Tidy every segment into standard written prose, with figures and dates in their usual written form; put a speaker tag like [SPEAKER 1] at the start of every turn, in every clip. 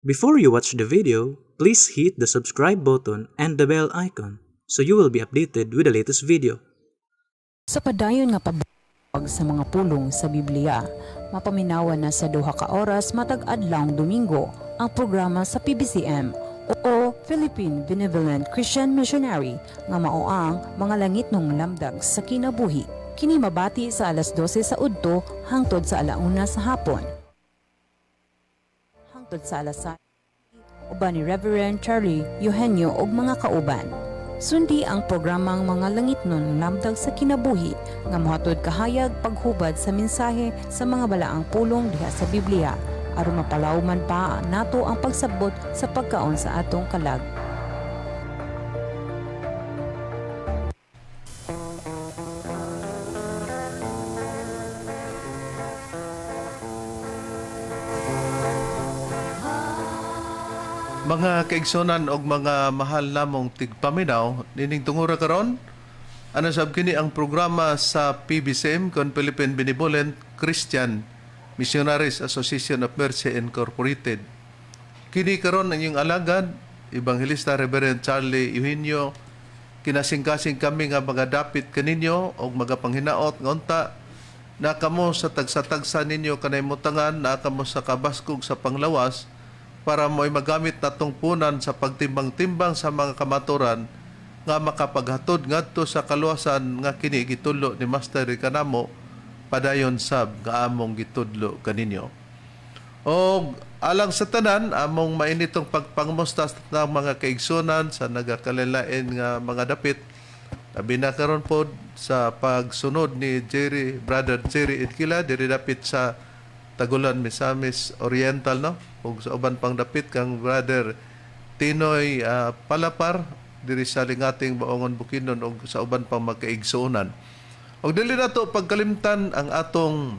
[SPEAKER 1] Before you watch the video, please hit the subscribe button and the bell icon so you will be updated with the latest video.
[SPEAKER 2] Sa padayon nga pabag sa mga pulong sa Biblia, mapaminawan na sa 2 ka oras matag adlawng Domingo ang programa sa PBCM o Philippine Benevolent Christian Missionary nga mao ang Mga Langitnong Lamdag sa Kinabuhi. Kini mabati sa alas 12 sa udto hangtod sa alauna sa hapon. Hangtod sa alas 6 uban ni Reverend Charlie Eugenio ug mga kauban. Sundi ang programang Mga Langitnon Lamdag sa Kinabuhi nga mohatod kahayag, paghubad sa mensahe sa mga balaang pulong diha sa Biblia aron mapalawman pa nato ang pagsabot sa pagkaon sa atong kalag.
[SPEAKER 3] Mga kaigsonan og mga mahal namong tigpaminaw, nining tungura karon, ano sab kini ang programa sa PBCM kon Philippine Benevolent Christian Missionaries Association of Mercy Incorporated. Kini karon ang inyong alagad, Evangelista Reverend Charlie Eugenio, kinasingkasing kami nga mga dapit kaninyo og magapanghinaot nga unta na kamo sa tagsa-tagsa ninyo kanay mutangan, na kamo sa kabaskog sa panglawas para mo'y magamit natong punan sa pagtimbang-timbang sa mga kamaturan nga makapaghatod ngadto sa kaluwasan nga kini gitudlo ni Master kanamo padayon sab nga among gitudlo kaninyo. Og alang sa tanan among mainitong pagpangmusta sa mga kaigsunan sa nagakalilain nga mga dapit, labi na karon pod sa pagsunod ni Jerry, Brother Jerry Edkila diri dapit sa Tagulan, Misamis Oriental, no, ug sa uban pang dapit kang Brother Tinoy Palapar diri sa Lingating, Baongon, Bukidnon ug sa uban pang magkaigsuonan. Og dili nato pagkalimtan ang atong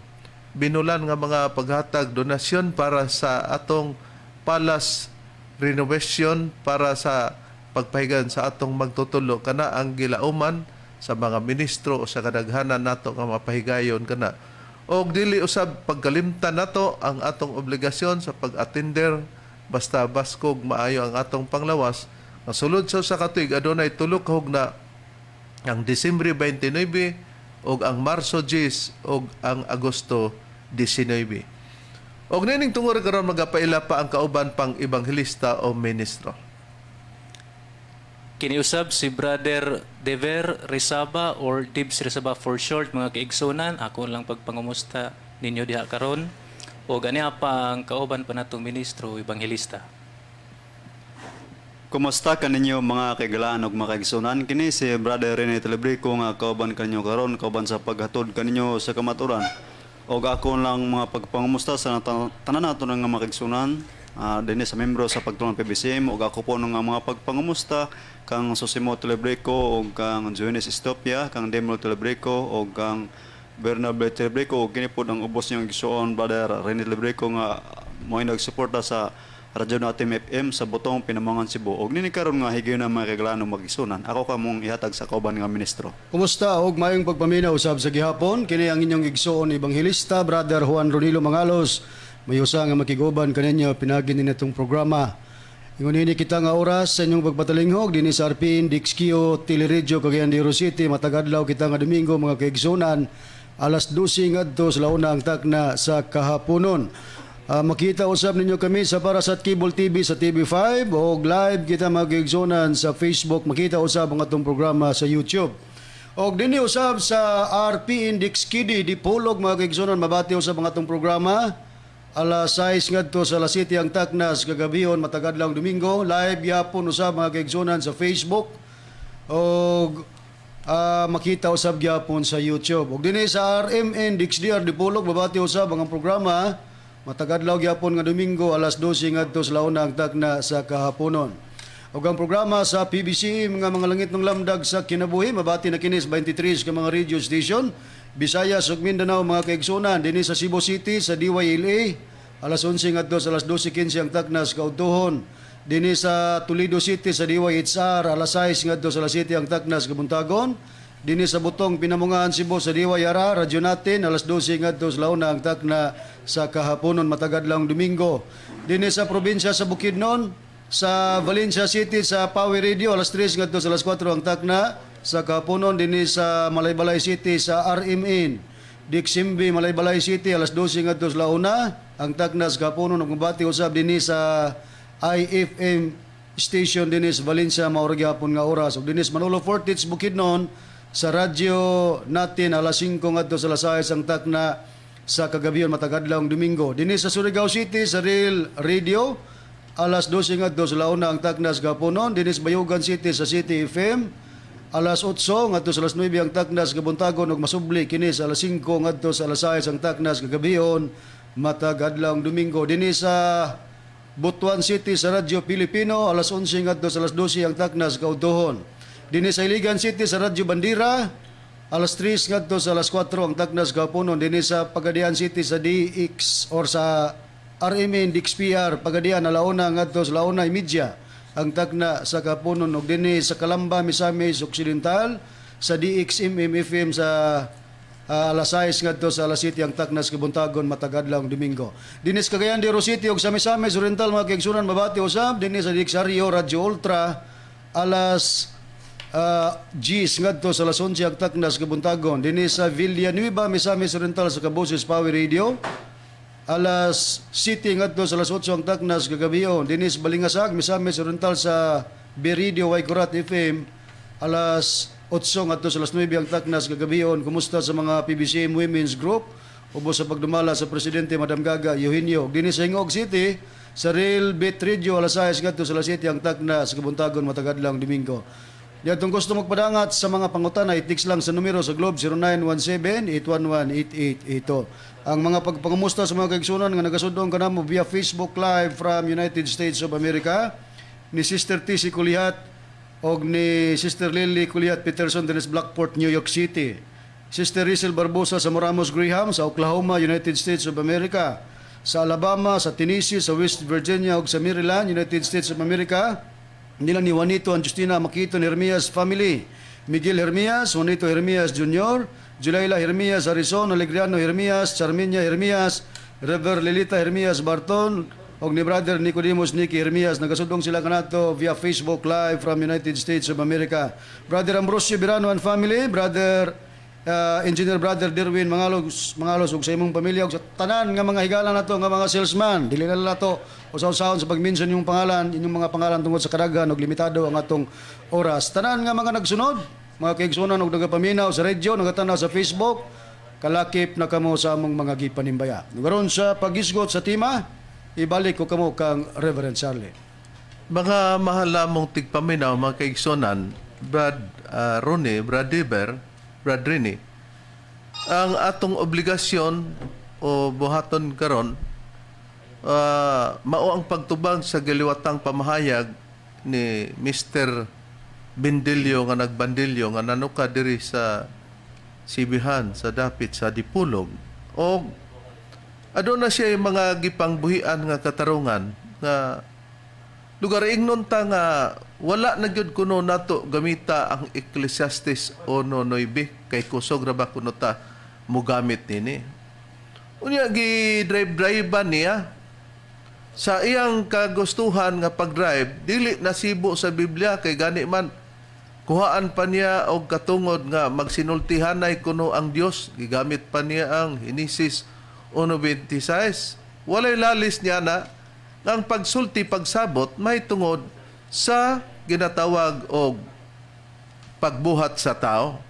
[SPEAKER 3] binulan nga mga paghatag donasyon para sa atong palace renovation, para sa pagpahigan sa atong magtutulo kana ang gilauman sa mga ministro o sa kadaghanan nato nga mapahigayon kana. Og dili usab pagkalimtan nato ang atong obligasyon sa pag-attender basta baskog maayo ang atong panglawas nga sulod sa usa ka tuig adunay tulo ka hugna, ang Disyembre 29 ug ang Marso 10 ug ang Agosto 19. Og nining tungod karon magapaila pa ang kauban pang ebanghelista o ministro.
[SPEAKER 4] Kiniusab si Brother Dever Rizaba or Dibs Rizaba for short, mga kaigsunan. Ako lang pagpangumusta ninyo diha karon. O gani pa ang kauban pa natong ministro ebanghelista.
[SPEAKER 5] Kumusta kaninyo, mga kaigalaan ug mga kaigsunan? Kini si Brother Rene Telebrico nga kauban kanyo karon, kauban sa paghatod kaninyo sa kamaturan. Og ako lang mga pagpangumusta sa tanan nato nga mga kaigsunan dinhi sa membro sa pagtulong PBCM, ug ako po nga mga pagpangumusta kang Sosimo Telebrico ug kang Johannes Estopia, kang Demol Telebrico ug kang Bernard Telebrico, ug kini pod ang ubos niyang igsuon, Brother Rene Telebrico, nga mo'y nagsuporta sa Radyo Natin FM sa Botong, Pinamungan, Cebu. Og nini karon nga higayon na, mga kaigalaan ug mag-igsunan, ako kamong ihatag sa kauban nga ministro.
[SPEAKER 6] Kumusta og maayong pagpaminaw usab sa gihapon. Kini ang inyong igsoon ebanghelista, Brother Juan Ronilo Mangalos. May usa nga makiguban kaninyo pinagi ni natong programa. Ingon ini kita nga oras sa inyong pagpatalinghog dinhi sa RPN DXQ Teleradyo Cagayan de Oro City matag adlaw kita nga Domingo, mga kaigsunan, alas 12 ngadto sa launa ang takna sa kahaponon. Makita usab ninyo kami sa Parasat Cable TV sa TV5 o live kita, mga kaigsunan, sa Facebook. Makita usab ang atong programa sa YouTube. Og dinhi usab sa RP Index KD Dipolog, mga kaigsunan, mabati usab ang atong programa alas 6 ngadto sa alas 7 ang taknas kagabihon matag adlaw Domingo. Live gyapon usab, mga kaigsunan, sa Facebook og makita usab gyapon sa YouTube. Og dinhi sa RMN DXDR Dipolog mabati usab ang programa matag adlaw gyapon nga Domingo alas 12 ngadto sa launa ang takna sa kahaponon. Ug ang programa sa PBC mga mga Langitnong Lamdag sa Kinabuhi mabati na kini sa 23 ka mga radio station Visayas ug Mindanao, mga kaigsunan, dinhi sa Cebu City sa DYLA alas 11 ngadto sa alas 12:15 ang taknas kaudtuhon. Dinhi sa Toledo City sa DYHR alas 6 ngadto sa alas 7 ang taknas kabuntagon. Dinhi sa Butong, Pinamungahan, Cebu sa DYRR radyo natin alas 12 ngadto sa launa ang takna sa kahaponon matag adlawng Domingo. Dinhi sa probinsya sa Bukidnon, sa Valencia City sa Power Radio alas 3 ngadto sa alas 4 ang takna sa kahaponon. Dinhi sa Malaybalay City sa RMN Diximbi, Malaybalay City, alas 12 ngadto sa 1 ang takna sa kahaponon ug mabati usab dinhi sa IFM station dinhi sa Valencia, mao ra gihapon nga oras. Ug dinhi sa Manolo Fortich, Bukidnon, sa radyo natin, alas 5 ngadto sa alas 6 ang takna sa kagabion matag adlawng Domingo. Dinhi sa Surigao City sa Real Radio, alas 12 ngadto sa 1 ang takna sa kahaponon. Dinhi sa Bayugan City sa City FM, alas 8 ngadto sa alas 9 ang takna sa kabuntagon ug masubli kini sa alas 5 ngadto sa alas 6 ang takna sa kagabion matag adlawng Domingo. Dinhi sa Butuan City sa Radyo Pilipino, alas 11 ngadto sa alas 12 ang takna sa kaudtohon. Dinhi sa Iligan City sa Radyo Bandira, alas 3 ngadto sa alas 4 ang takna sa kahaponon. Dinhi sa Pagadian City sa DX or sa RMN DXPR Pagadian, 1:00 ngadto sa 1:30 ang takna sa kahaponon. Ug dinhi sa Calamba, Misamis Occidental, sa DXMM FM sa alas 6 ngadto sa alas 7 ang taknas kabuntagon matag adlawng Domingo. Dinhi sa Cagayan de Oro City ug sa Misamis Oriental, mga kaigsunan, mabati usab dinhi sa DXRio Radyo Ultra, alas 10 ngadto sa alas 11 ang taknas kabuntagon. Dinhi sa Villanueva, Misamis Oriental, sa Kaboses Power Radio, alas 7 ngadto sa alas 8 ang taknas kagabion. Dinhi sa Balingasag, Misamis Oriental, sa Beridio Waikurat FM, alas 8 ngadto sa alas 9 ang taknas kagabion. Kumusta sa mga PBCM Women's Group ubos sa pagdumala sa Presidente Madam Gaga Eugenio. Dinhi sa Gingoog City sa Real Beat Radio, alas 6 ngadto sa alas 7 ang taknas kabuntagon matag adlawng Domingo. Yatong gusto magpadangat sa mga pangutana, i-text lang sa numero sa Globe 0917-811-8882. Ang mga pagpangumusta sa mga kaigsunan nga nagasudong kanamo via Facebook Live from United States of America, ni Sister TC Kulihat og ni Sister Lily Kulihat Peterson dinhi sa Blackport, New York City. Sister Rizel Barbosa sa Moramos Graham sa Oklahoma, United States of America. Sa Alabama, sa Tennessee, sa West Virginia ug sa Maryland, United States of America. Nila ni Juanito and Justina Makito ni Hermias family. Miguel Hermias, Juanito Hermias Jr., Julayla Hermias Arizon, Alegriano Hermias, Charminia Hermias, Rever Lilita Hermias Barton, og ni Brother Nicodemus Nicky Hermias. Nagasudong sila kanato via Facebook Live from United States of America. Brother Ambrosio Birano and family, Brother Engineer Brother Derwin Mangalos, Mangalos ug sa imong pamilya ug sa tanan nga mga higala nato nga mga salesman. Dili na nato usaw-usahon sa pag-mention yung pangalan, inyong mga pangalan tungod sa kadaghan ug limitado ang atong oras. Tanan nga mga nagsunod, mga kaigsunan ug nagapaminaw sa radyo, nagatanaw sa Facebook, kalakip na kamo sa among mga gipanimbaya. Karon, sa paghisgot sa tema, ibalik ko kamo kang Reverend Charlie.
[SPEAKER 3] Mga mahal namong tigpaminaw, mga kaigsonan, Brad Ronnie, Brad Deber, Brad Rini, ang atong obligasyon o buhaton karon mao ang pagtubag sa giliwatang pamahayag ni Mr. Bindilyo nga nagbandilyo nga nanuka diri sa Sibihan sa dapit sa Dipolog og aduna siya yung mga gipangbuhian nga katarungan nga lugar ingnon ta nga wala na gyud kuno nato gamita ang Ecclesiastes 1:9 kay kusog ra ba kuno ta mogamit nini. Unya gi drive drive niya sa iyang kagustuhan nga pag-drive, dili nasibo sa Biblia, kay gani man kuhaan pa niya og katungod nga magsinultihanay kuno ang Dios. Gigamit pa niya ang Genesis 1:26. Walay lalis niya na nga ang pagsulti, pagsabot may tungod sa ginatawag og pagbuhat sa tao.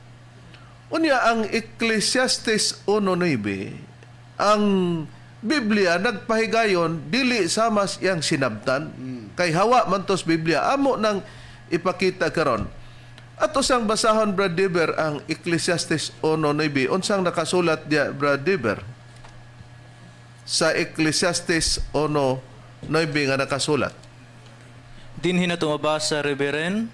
[SPEAKER 3] Unya ang Ecclesiastes 1:9, ang Biblia nagpahigayon dili samas iyang sinabtan kay hawa man tos Biblia. Amo nang ipakita karon. Ato sang basahon, Brad Deber, ang Ecclesiastes 1:9. Unsang nakasulat diya, Brad Deber, sa Ecclesiastes 1:9 nga nakasulat?
[SPEAKER 4] Dinhi na tumabasa, Reverend,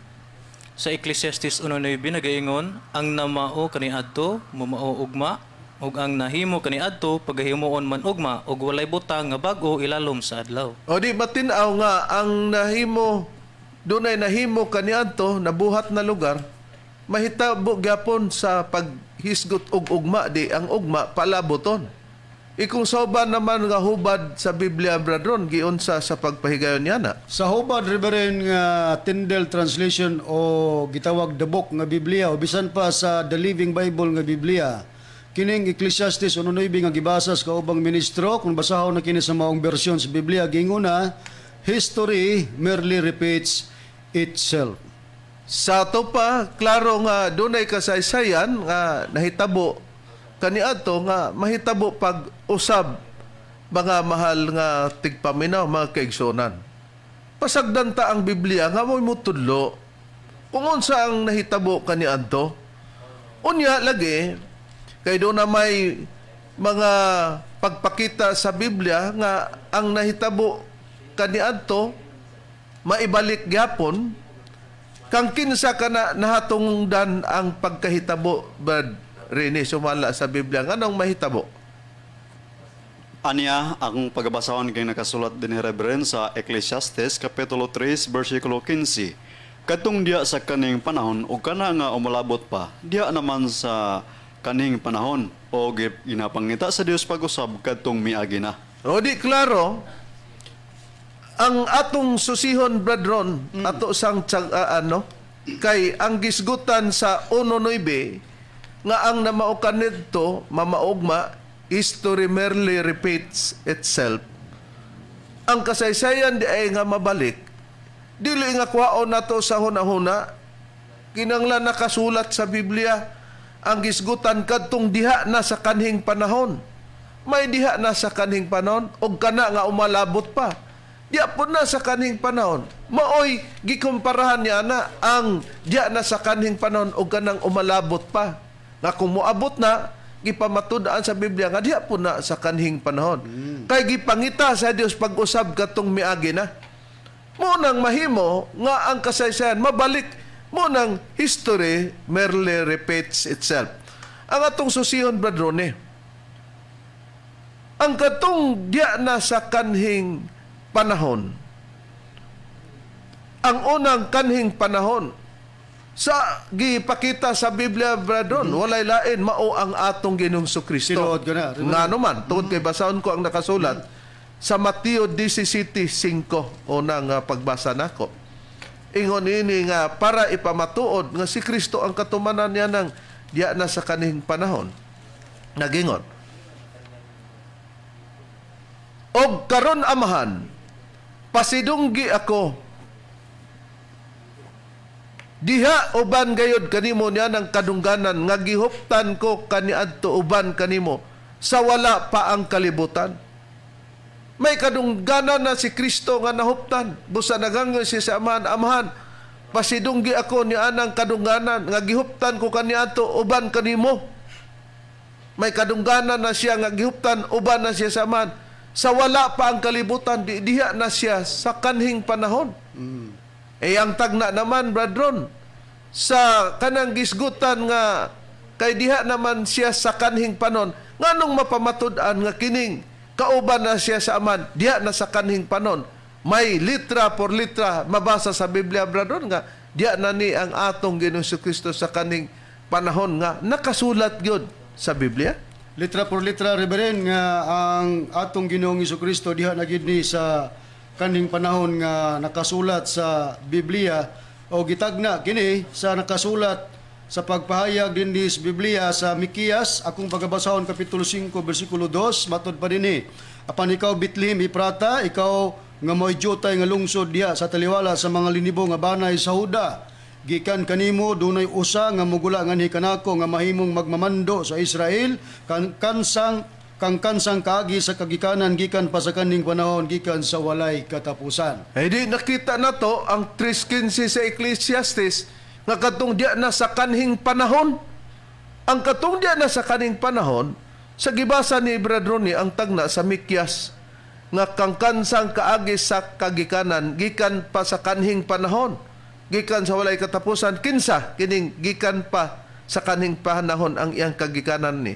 [SPEAKER 4] sa Ecclesiastes 1:9 nagaingon, "Ang namao kaniadto mumao ugma ug ang nahimo kaniadto pagahimuon man ugma, ug walay butang nga bag-o ilalom sa adlaw."
[SPEAKER 3] O di matinaw nga ang nahimo, dunay nahimo kaniadto, nabuhat na lugar, mahitabo gyapon sa paghisgot og ugma, di ang ugma palaboton. Ikong sa uban naman nga hubad sa Biblia, Brad Ron, giunsa sa pagpahigayon niya na?
[SPEAKER 6] Sa hubad, Reverend, nga Tyndale Translation o gitawag The Book nga Biblia o bisan pa sa The Living Bible nga Biblia, kining Ecclesiastes 1:9 nga gibasa sa kaubang ministro, kung basahon na kini sa maong bersyon sa Biblia, giingon na, "History merely repeats itself."
[SPEAKER 3] Sa ato pa, klaro nga dunay kasaysayan nga nahitabo kaniadto nga mahitabo pag usab, mga mahal nga tigpaminaw, mga kaigsunan. Pasagdan ta ang Biblia nga mo'y mutudlo kung unsa ang nahitabo kaniadto. Unya lagi kay duna may mga pagpakita sa Biblia nga ang nahitabo kaniadto maibalik gyapon. Kang kinsa kana nahatungdan ang pagkahitabo, Brad Rene, sumala sa Biblia, nganong mahitabo?
[SPEAKER 5] Anya, akong pagabasahon kay nakasulat din ni Reverend sa Ecclesiastes Kapitulo 3 versikulo 15. Kadtong diya sa kaning panahon ug kana nga umalabot pa, diya naman sa kaning panahon o ginapangita sa Dios pag-usab kadtong miagi na.
[SPEAKER 3] O di klaro ang atong susihon, Brad Ron, ato sang ano kay ang gisgutan sa 1:9 nga ang namao kanidto mamaugma, history merely repeats itself. Ang kasaysayan di ay nga mabalik, dili nga kwaon nato sa hunahuna, kinanglan nakasulat sa Biblia ang gisgutan kadtong diha na sa kanhing panahon. May diha na sa kanhing panahon og kana nga umalabot pa. Diha po na sa kanhing panahon. Maoy gikumparahan niya na ang diha na sa kanhing panahon og kanang umalabot pa. Nga kung moabot na, gipamatud-an sa Biblia nga diha po na sa kanhing panahon. Kay gipangita sa Dios pag-usab katong miagi na. Mo nang mahimo nga ang kasaysayan mabalik, mo nang history merely repeats itself. Ang atong susihon, Brad Ronnie, ang katong diya na sa kanhing panahon, ang unang kanhing panahon sa gipakita sa Biblia, Brad Ron, walay lain, mao ang atong Ginoong Kristo.
[SPEAKER 6] Tinuod ka na, Reverend.
[SPEAKER 3] Ngano man, tungod kay basahon ko ang nakasulat sa Mateo 17:5, unang pagbasa nako. Ingon ini nga para ipamatuod nga si Kristo ang katumanan niya ng diya na sa kanhing panahon. Nagingon, "Og karon, Amahan, pasidunggi ako diha uban gayod kanimo niya ng kadungganan nga gihuptan ko kaniadto uban kanimo sa wala pa ang kalibutan." May kadungganan na si Kristo nga nahuptan. Busa nagangyo siya sa Amahan, "Amahan, pasidunggi ako ni anang kadungganan nga gihuptan ko kaniadto uban kanimo." May kadungganan na siya nga gihuptan uban na siya sa Amahan. Sa wala pa ang kalibutan, di diha na siya sa kanhing panahon. Eh ang tagna naman, Brad Ron, sa kanang gisgutan nga kay diha naman siya sa kanhing panon, nganong mapamatud-an nga kining kauban na siya sa Aman, diha na sa kanhing panon? May litra por litra mabasa sa Biblia, Brad Ron, nga diha na ni ang atong Ginoong Kristo sa kanhing panahon nga nakasulat gyud sa Biblia.
[SPEAKER 6] Litra por litra, Reverend, nga ang atong Ginoong Kristo diha na gid ni sa kaning panahon nga nakasulat sa Biblia o gitagna kini sa nakasulat sa pagpahayag din sa Biblia sa Mikias, akong pagabasahon kapitulo 5 bersikulo 2, matod pa dinhi: "Apan ikaw, Bethlehem Eprata, ikaw nga mo'y dyutay nga lungsod diha sa taliwala sa mga linibo nga banay sa Huda, gikan kanimo dunay usa nga mugula nganhi kanako nga mahimong magmamando sa Israel kan kansang kang kansang kaagi sa kagikanan gikan pa sa kaning panahon, gikan sa walay katapusan."
[SPEAKER 3] Eh di nakita na to ang 3:15 sa Ecclesiastes nga katong diya na sa kanhing panahon. Ang katong diya na sa kanhing panahon, sa gibasa ni Brad Ronnie ang tagna sa Mikyas nga kang kansang kaagi sa kagikanan gikan pa sa kanhing panahon, gikan sa walay katapusan. Kinsa kining gikan pa sa kanhing panahon ang iyang kagikanan ni?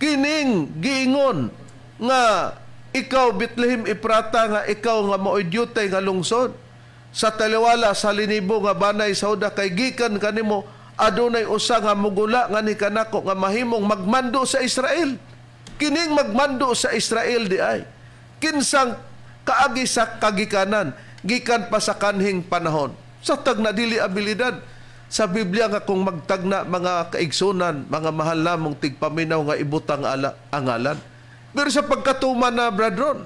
[SPEAKER 3] Kining giingon nga ikaw, Bethlehem Eprata, nga ikaw nga maoy dyutay nga lungsod sa taliwala sa linibo nga banay sa Huda, kay gikan kanimo adunay usa nga mugula nga ni kanako nga mahimong magmando sa Israel. Kining magmando sa Israel di ay kinsang kaagi sa kagikanan gikan pa sa kanhing panahon. Sa tagna, dili abilidad sa Biblia nga kung magtagna, mga kaigsunan, mga mahal namong tigpaminaw, nga ibutang ala ang ngalan. Pero sa pagkatuman na, Brad Ron,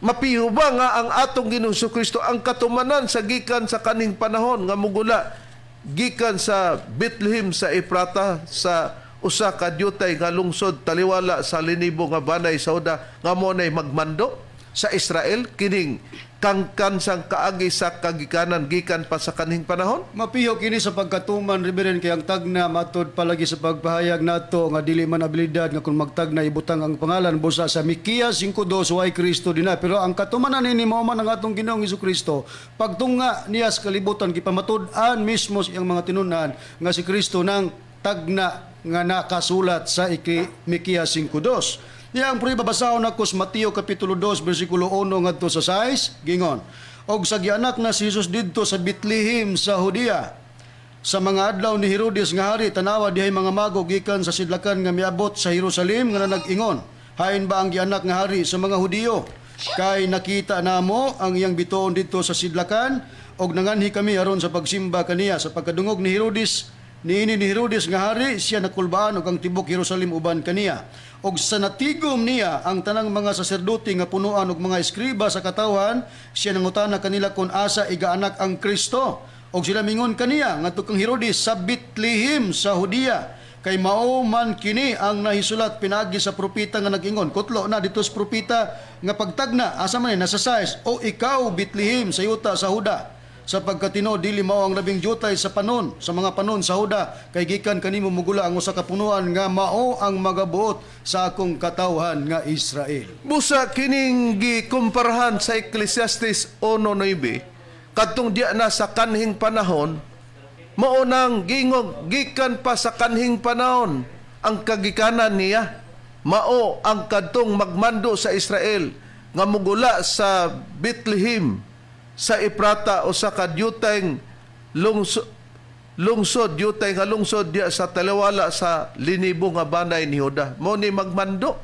[SPEAKER 3] mapiho ba nga ang atong Ginoong Kristo ang katumanan sa gikan sa kaning panahon nga mugula gikan sa Bethlehem sa Eprata, sa usa ka dyutay nga lungsod taliwala sa linibo nga banay sa Huda, nga mo nay magmando sa Israel, kining kangkansang kaagi sa kagikanan gikan pa sa kanhing panahon?
[SPEAKER 6] Mapiho kini sa pagkatuman, Reverend, kay ang tagna matod palagi sa pagpahayag nato nga dili man abilidad nga kung magtagna ibutang ang pangalan busa sa Mikias 5:2 way Kristo dinha. Pero ang katumanan nini mao man ang atong Ginoong Kristo. Pagtunga niya sa kalibutan, gipamatud-an mismo sa iyang mga tinun-an nga si Kristo nang tagna nga nakasulat sa iki Mikias 5:2. Niya ang prueba, basahon ako sa Mateo kapitulo 2 bersikulo 1 ngadto sa 6, gingon: "Og sa gianak na si Jesus didto sa Bethlehem sa Judea sa mga adlaw ni Herodes nga hari, tanawa, dihay mga mago gikan sa sidlakan nga miabot sa Jerusalem nga nag-ingon, 'Hain ba ang gianak nga hari sa mga Hudiyo? Kay nakita namo ang iyang bituon didto sa sidlakan og nanganhi kami aron sa pagsimba kaniya.' Sa pagkadungog ni Herodes niini ni Herodes nga hari, siya nakulbaan ug ang tibok Jerusalem uban kaniya. Og sa natigom niya ang tanang mga saserdote nga punuan og mga eskriba sa katawhan, siya nangutana kanila kung asa igaanak ang Kristo. Og sila mingon kaniya ngadto kang Herodes sa Bethlehem sa Judea, kay mao man kini ang nahisulat pinagi sa propeta nga nag-ingon." Kutlo na dito sa propeta nga pagtagna, asa man ni nasa size, "O ikaw Bethlehem sa yuta sa Huda, sa pagkatinuod dili mao ang labing jutay sa panon sa mga panon sa Huda, kay gikan kanimo mugula ang usa ka punuan nga mao ang magabuot sa akong katawhan nga Israel."
[SPEAKER 3] Busa kining gikumparahan sa Ecclesiastes 1:9 kadtong diya na sa kanhing panahon, mao nang gingog gikan pa sa kanhing panahon ang kagikanan niya mao ang kadtong magmando sa Israel nga mugula sa Bethlehem sa Eprata o sa kadyutay lungsod lungsod yutay nga lungsod diya sa taliwala sa linibo nga banay ni Juda. Mo ni magmando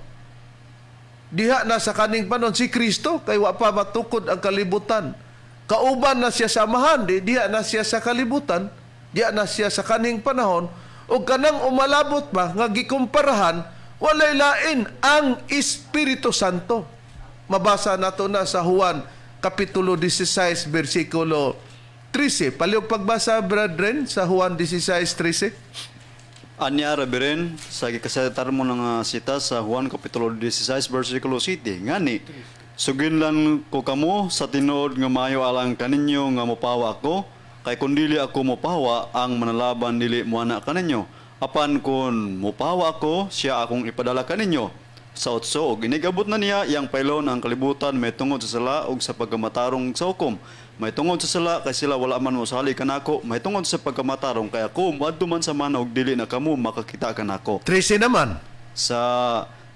[SPEAKER 3] diha na sa kaning panon si Kristo, kay wa pa matukod ang kalibutan. Kauban na siya sa Amahan, di diha na siya sa kalibutan, diha na siya sa kaning panahon. Ug kanang umalabot ba nga gikumparahan, walay lain ang Espiritu Santo. Mabasa nato na sa Juan kapitulo 16 bersikulo 13. Palihog pagbasa, brethren, sa Juan 16:13.
[SPEAKER 5] Anya, Reverend, sa gikasatar mo nga sita sa Juan Kapitulo 16, versikulo 7. Ngani, suginlan ko kamo sa tinuod nga maayo alang kaninyo nga mopawa ako, kay kun dili ako mopawa, ang manalaban dili moana kaninyo. Apan kun mopawa ako, siya akong ipadala kaninyo. Sa 8, og inigabot na niya, iyang pailon ang kalibutan may tungod sa sala ug sa pagkamatarong sa hukom. May tungod sa sala kay sila wala man mosali kanako, may tungod sa pagkamatarong kay ako moadto man sa Amahan ug dili na kamo makakita kanako.
[SPEAKER 3] 13 naman.
[SPEAKER 5] Sa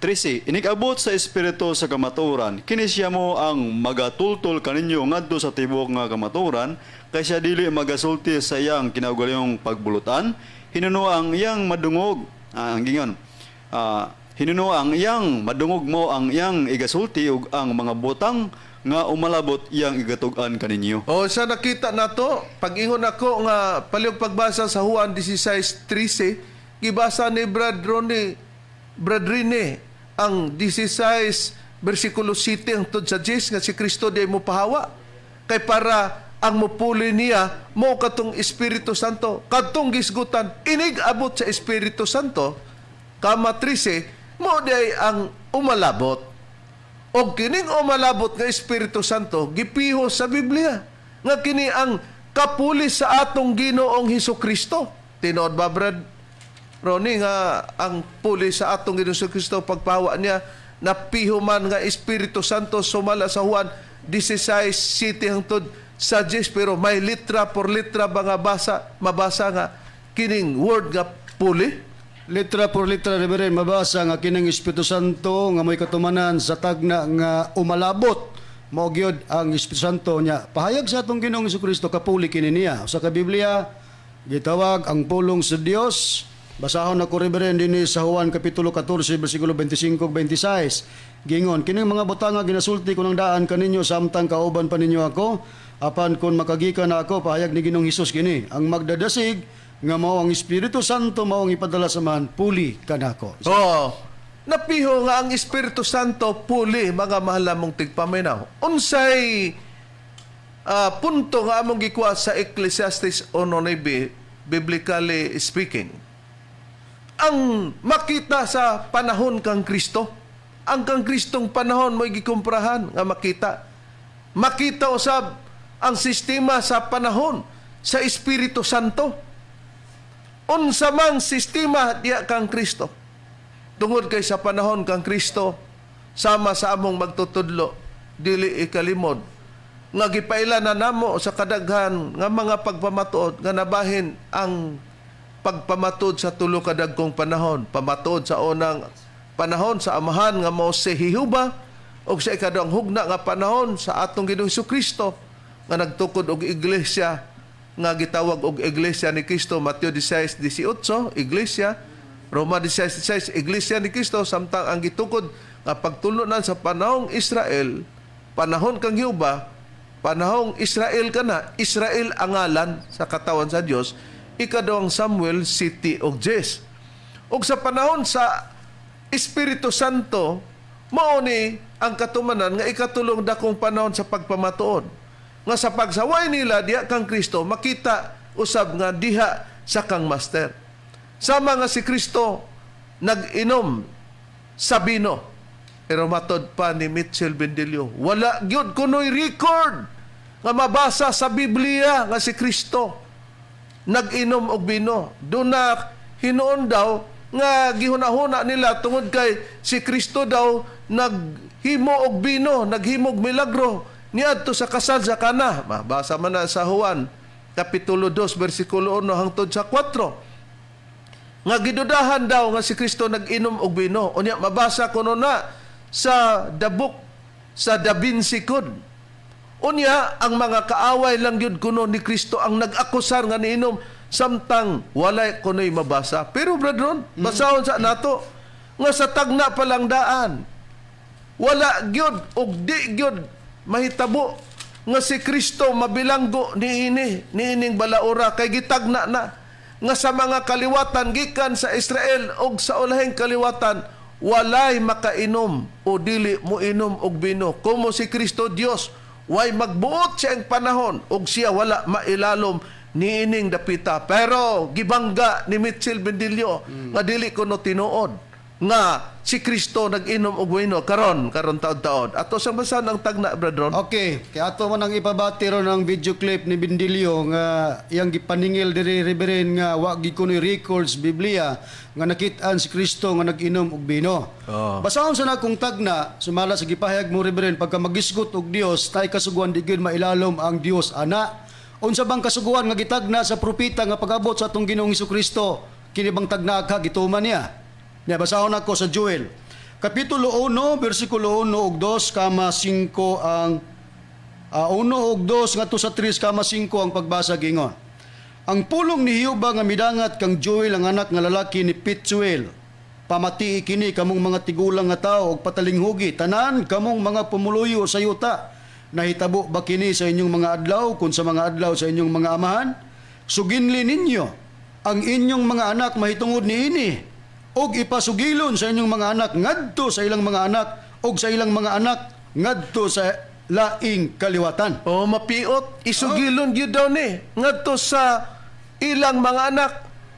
[SPEAKER 5] 13, inigabot sa Espiritu sa kamatuoran, kini siya mo ang magatultol kaninyo ngadto sa tibuok nga kamatuoran, kay siya dili magasulti sa iyang kinaugalingong pagbulutan, hinuno ang iyang madungog, ang gingon. Hinuno ang iyang madungog mo ang iyang igasulti ug ang mga butang nga umalabot iyang igatug-an kaninyo.
[SPEAKER 3] O sa nakita nato, pag-ingon ako nga palihog pagbasa sa Juan 16:13, gibasa ni Brad Ronnie, Brad Rene, ang 16 versikulo 7 hangtod sa 10 nga si Kristo di mo pahawa. Kay para ang mupuli niya mo katong Espiritu Santo. Kadtong gisgutan inig abot sa Espiritu Santo kama 13 mo di ay ang umalabot. Og kining umalabot nga Espiritu Santo gipiho sa Biblia nga kini ang kapuli sa atong Ginoong Hesus Kristo. Tinuod ba, Brad Ronnie, nga ang puli sa atong Ginoong Hesus Kristo pagpawa niya napiho man nga Espiritu Santo sumala sa Juan 16:7 hangtod sa 10, pero may litra por litra ba nga basa mabasa nga kining word nga puli?
[SPEAKER 6] Letra por letra, Reverend, mabasa nga kining Espiritu Santo nga may katumanan sa tagna nga umalabot mao gyud ang Espiritu Santo niya. Pahayag sa atong Ginoong Kristo, kapuli kini niya. Sa ka Biblia gitawag ang pulong sa Dios. Basahon nako, Reverend, dinhi sa Juan Kapitulo 14 bersikulo 25 ug 26. Gingon, "Kining mga butang nga ginasulti ko ng daan kaninyo samtang kauban pa ninyo ako, apan kon makagikan na ako," pahayag ni Ginoong Hesus kini, "ang magdadasig nga mao ang Espiritu Santo, mao ang ipadala sa Amahan, puli kanako."
[SPEAKER 3] Oh, napiho nga ang Espiritu Santo puli, mga mahal namong tigpaminaw. Unsay punto nga among gikuha sa Ecclesiastes 1:9, biblically speaking? Ang makita sa panahon kang Kristo. Ang kang Kristong panahon mo'y gikumprahan nga makita. Makita usab ang sistema sa panahon sa Espiritu Santo. Unsa mang sistema diya kang Kristo. Tungod kay sa panahon kang Kristo, sama sa among magtutudlo, dili ikalimod nga gipaila na namo sa kadaghan nga mga pagpamatuod nga nabahin ang pagpamatuod sa tulo ka dagkong panahon: pamatuod sa unang panahon sa Amahan nga mao si Jehova, ug sa ikaduhang hugna nga panahon sa atong Ginoong Kristo nga nagtukod og iglesia nga gitawag og Iglesia ni Cristo, Mateo 16:18, iglesia, Roma 16:16, Iglesia ni Cristo, samtang ang gitukod nga pagtulunan sa panahong Israel, panahon kang Jehova, panahong Israel kana, Israel ang ngalan sa katawan sa Dios, Ikaduhang Samuel 7 og 10. Ug sa panahon sa Espiritu Santo, mao ni ang katumanan nga ikatulong dakong panahon sa pagpamatuod. Nga sa pagsaway nila diha kang Kristo, makita usab nga diha sa kang master. Sama nga si Kristo nag-inom sa bino. Pero matod pa ni Mitchell Bendilio, wala gyud kunoy record nga mabasa sa Biblia nga si Kristo nag-inom og bino. Doon na hinuon daw nga gihuna-huna nila tungod kay si Kristo daw naghimo og bino, naghimo og milagro niadto sa kasal sa Kana. Mabasa man na sa Juan Kapitulo 2 bersikulo 1 hangtod sa 4 nga gidudahan daw nga si Kristo nag-inom og bino. Unya mabasa kuno na sa the book sa Da Vinci Code. Unya ang mga kaaway lang gyud kuno ni Kristo ang nag-akusar nga niinom, samtang walay kuno'y mabasa. Pero brethren, basahon sa nato nga sa tagna pa lang daan, wala gyud og di gyud mahitabo nga si Kristo mabilanggo niini niining balaura, kay gitagna na nga sa mga kaliwatan gikan sa Israel og sa ulahing kaliwatan, walay makainom o dili moinom og bino. Como si Kristo Dios, way magbuot siya ang panahon og siya wala mailalom niining dapita. Pero gibangga ni Mitchell Bendilio nga dili kuno tinuod nga si Kristo nag-inom og wino. Karon karon taod-taod ato sang basan ang tagna, brethren.
[SPEAKER 6] Okay, kaya ato man ang ipabati ron ang video clip ni Bindilio nga iyang gipaningil diri, Reverend, nga wa gid kunoy records Biblia nga nakit-an si Kristo nga nag-inom og bino.
[SPEAKER 3] Oh.
[SPEAKER 6] Basahon sa nakong tagna, sumala sa gipahayag mo, Reverend, pagka magisgot og Dios, tay kasuguan di gyud mailalom ang Dios ana. Unsa bang kasuguan nga gitagna sa propeta nga pag-abot sa atong Ginoong Kristo, kini bang tagna ka gituman niya? Nya basahon ako sa Joel. Kapitulo 1, bersikulo 1 ug 2, kama 5 ang 1 ug 2 ngadto sa 3 kama 5 ang pagbasa. Gingon, "Ang pulong ni Jehova nga midangat kang Joel ang anak nga lalaki ni Pethuel. Pamatii kini kamong mga tigulang nga tao ug patalinghugi tanan kamong mga pumuluyo sa yuta. Nahitabo ba kini sa inyong mga adlaw kun sa mga adlaw sa inyong mga amahan? Suginli ninyo ang inyong mga anak mahitungod niini ug ipasugilon sa inyong mga anak ngadto sa ilang mga anak ug sa ilang mga anak ngadto sa laing kaliwatan."
[SPEAKER 3] Oh, mapiot, isugilon gyud daw ni ngadto sa ilang mga anak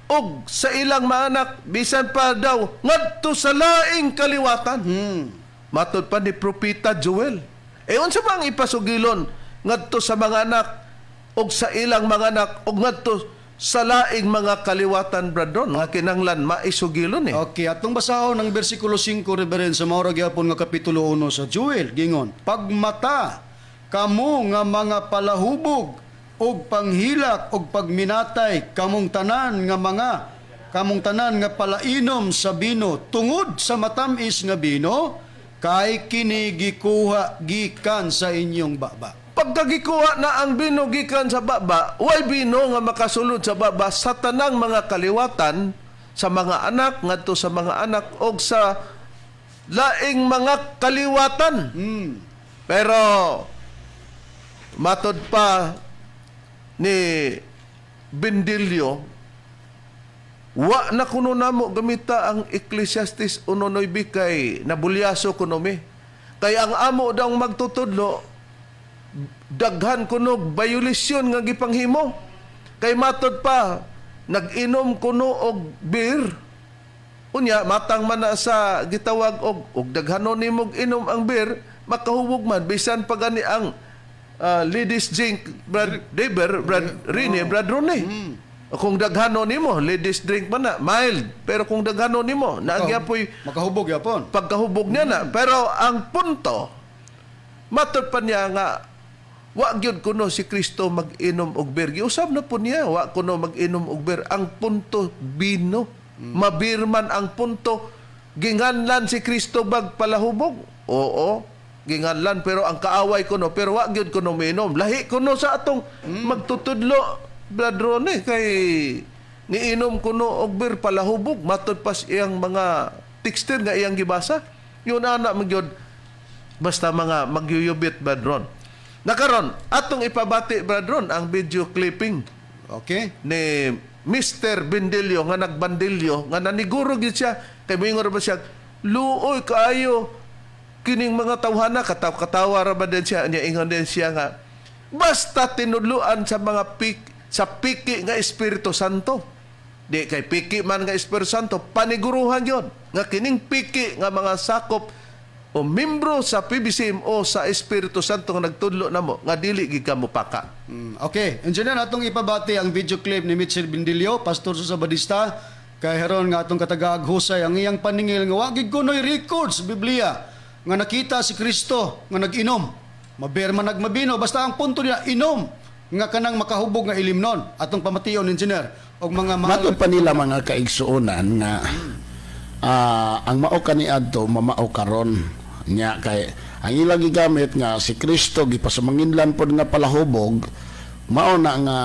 [SPEAKER 3] ug sa ilang mga anak, bisan pa daw ngadto sa laing kaliwatan. Matod pa ni Propeta Joel. Eh unsa ba ang ipasugilon ngadto sa mga anak ug sa ilang mga anak ug ngadto sa laing mga kaliwatan, brethren, nga kinahanglan maisugilon eh?
[SPEAKER 6] Okay, atong basahon ang bersikulo 5, Reverend, sa mao ra gyapon nga kapitulo 1 sa Joel. Gingon, "Pagmata kamo nga mga palahubog ug panghilak ug pagminatay kamong tanan nga palainom sa bino tungod sa matamis nga bino, kay kini gikuha gikan sa inyong baba."
[SPEAKER 3] Pagkagikuha na ang bino gikan sa baba, way bino nga makasulod sa baba sa tanang mga kaliwatan. Sa mga anak ngadto sa mga anak og sa laing mga kaliwatan. Pero matod pa ni Bendilio, wa na kuno namo gamita ang Ecclesiastes 1:9 kay nabulyaso kuno mi. Kay ang amo daw magtutudlo, daghan kuno violation nga gipanghimo. Kay matod pa, nag-inom kuno og beer. Unya matang man na sa gitawag og daghanon nimog inom ang beer, makahubog man bisan pa gani ang ladies drink, Brad Deber, Brad Rene, Brad Rone. Kung daghanon nimo, ladies drink man na, mild. Pero kung daghanon nimo, naagyapoy
[SPEAKER 6] Makahubog yapon.
[SPEAKER 3] Pagkahubog niya na. Pero ang punto, matod pa niya nga, wa gyud kuno si Kristo mag-inom og beer. Giusab na po niya, wa kuno mag-inom og beer. Ang punto, bino. Mabirman ang punto. Ginganlan si Kristo bag palahubog? Oo, ginganlan. Pero ang kaaway kuno, pero wa gyud kuno miinom. Lahi kuno sa atong magtutudlo, Brad Ronnie, kay niinom kuno og beer palahubog matod pas iyang mga texter nga iyang gibasa. Yun ana magyud basta mga magyuyubit, Brad Ron. Nakaron atong ipabati, Brad Ron, ang video clipping ni Mr. Bendilio nga nagbandilyo nga naniguro gyud siya kay moingon ra ba siya, "Luoy kaayo kining mga tawhana." Kataw katawa ra ba din siya niya. Ingon din siya nga basta tinudluan sa mga pik sa piki nga Espiritu Santo. Di kay piki man nga Espiritu Santo, paniguruhan yon nga kining piki nga mga sakop o membro sa PBCM o sa Espiritu Santo nga nagtudlo namo nga dili gid ka mopaka.
[SPEAKER 6] Okay, engineer, atong ipabati ang video clip ni Mitchell Bindilio, pastor sa Sabadista, kay heron nga atong katagaag husay ang iyang paningil nga wa gid kunoy records sa Biblia nga nakita si Kristo nga nag-inom. Maber man nagmabino, basta ang punto niya inom nga kanang makahubog nga ilimnon. Atong pamation, engineer, og mga mahal.
[SPEAKER 7] Matod pa nila, mga kaigsuonan, nga ang mao kaniadto mamao karon nya kay ang ilang gigamit nga si Kristo gipasumanginlan pod nga palahubog, mao na nga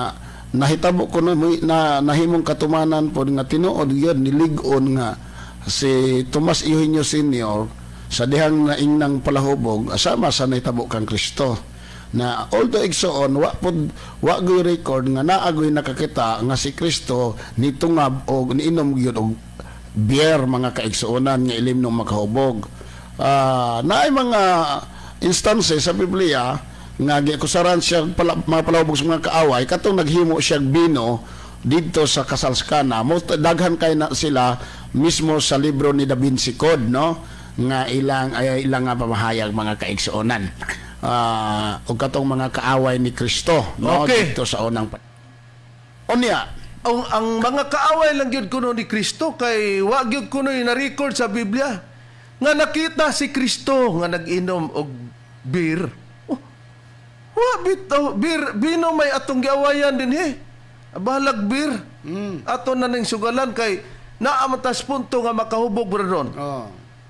[SPEAKER 7] nahitabo kuno na nahimong katumanan pod nga tinuod gyud nilig-on nga si Tomas Eugenio Senior sa dihang naingnang palahubog sama sa nahitabo kang Kristo. Na although, igsoon, wa pod wa goy record nga naagoy nakakita nga si Kristo nitungab og niinom gyud og beer, mga kaigsuonan, nga ilim ng makahubog. Naay mga instances sa Biblia nga giakusaran siya pala, mga palahubog sa mga kaaway katong naghimo siya bino didto sa kasal sa Kana. Most daghan kay na sila mismo sa libro ni Da Vinci Code, no, nga ilang ay ilang nga pamahayag, mga kaigsuonan, ug katong mga kaaway ni Kristo, no, didto sa unang unya.
[SPEAKER 3] Ang mga kaaway lang gyud kuno ni Kristo kay wa gyud kuno na record sa Biblia nga nakita si Kristo nga nag-inom og beer. Oh, wa bitaw beer, bino may atong giawayan dinhi. Bahalag beer. Ato na ning sugalan kay naa man tas punto nga makahubog ron.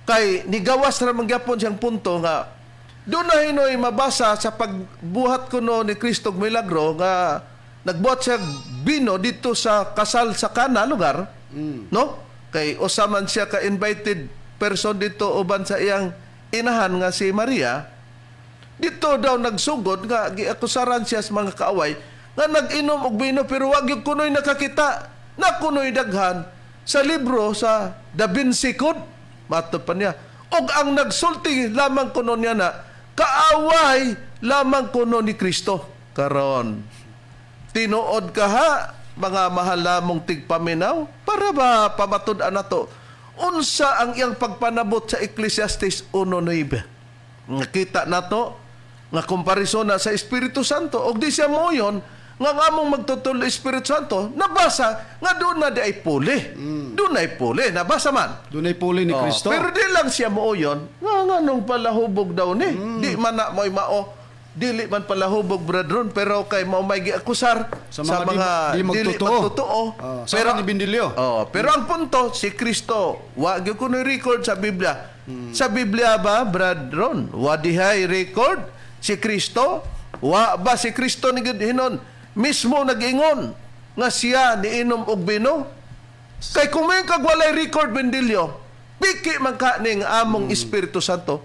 [SPEAKER 3] Kay nigawas ra man gyapon siyang punto nga doon na hinoy mabasa sa pagbuhat kuno ni Kristo og milagro nga nagbuhat siya bino dito sa kasal sa Kana lugar, no, kay usa man siya ka invited person dito uban sa iyang inahan nga si Maria. Dito daw nagsugod nga giakusaran siya sa mga kaaway nga nag-inom og bino, pero wag gyud kunoy nakakita na kunoy daghan sa libro sa Da Vinci Code, matod pa niya. Og ang nagsulti lamang kuno niya na kaaway lamang kuno ni Kristo. Karon, tinuod ka ha, mga mahal namong tigpaminaw, para ba pamatud-an nato unsa ang iyang pagpanabot sa Ecclesiastes 1:9? Nakita nato nga komparison na sa Espiritu Santo og di siya moyon nga ang among magtutudlo Espiritu Santo nabasa nga doon na di ay puli. Doon ay puli, nabasa man.
[SPEAKER 6] Dunay puli ni
[SPEAKER 3] Oh,
[SPEAKER 6] Kristo.
[SPEAKER 3] pero di lang siya mooyon nga nga nung palahubog daw ni. Di man na mo'y mao. Dili man palahubog, brethren, pero kay mao may giakusar
[SPEAKER 6] sa
[SPEAKER 3] sa
[SPEAKER 6] mga
[SPEAKER 3] mga
[SPEAKER 6] di
[SPEAKER 3] dili
[SPEAKER 6] magtotoo.
[SPEAKER 3] magtotoo.
[SPEAKER 6] Oh, sama ni Bindilio.
[SPEAKER 3] Oh, pero ang punto si Kristo, wa gyud kunoy record sa Biblia. Sa Biblia ba, Brad Ron? Wa dihay record si Kristo? Wa ba si Kristo ni hinon mismo nag-ingon nga siya niinom og bino? Kay kung may kag walay record, Bendilio, piki man ka ning among Espiritu Santo.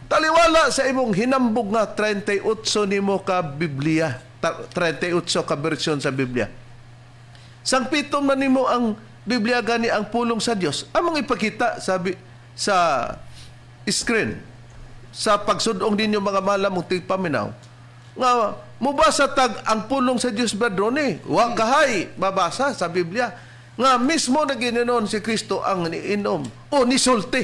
[SPEAKER 3] Taliwala sa imong hinambog nga 38 nimo ka Biblia, 38 ka bersyon sa Biblia. Sangpiton man nimo ang Biblia gani ang pulong sa Dios. Among ipakita sabi sa screen sa pagsudong ninyo, mga malamong tigpaminaw, nga mubasa tag ang pulong sa Dios, Bradrone, wa kahay mabasa sa Biblia nga mismo nagininon si Kristo ang niinom o nisulti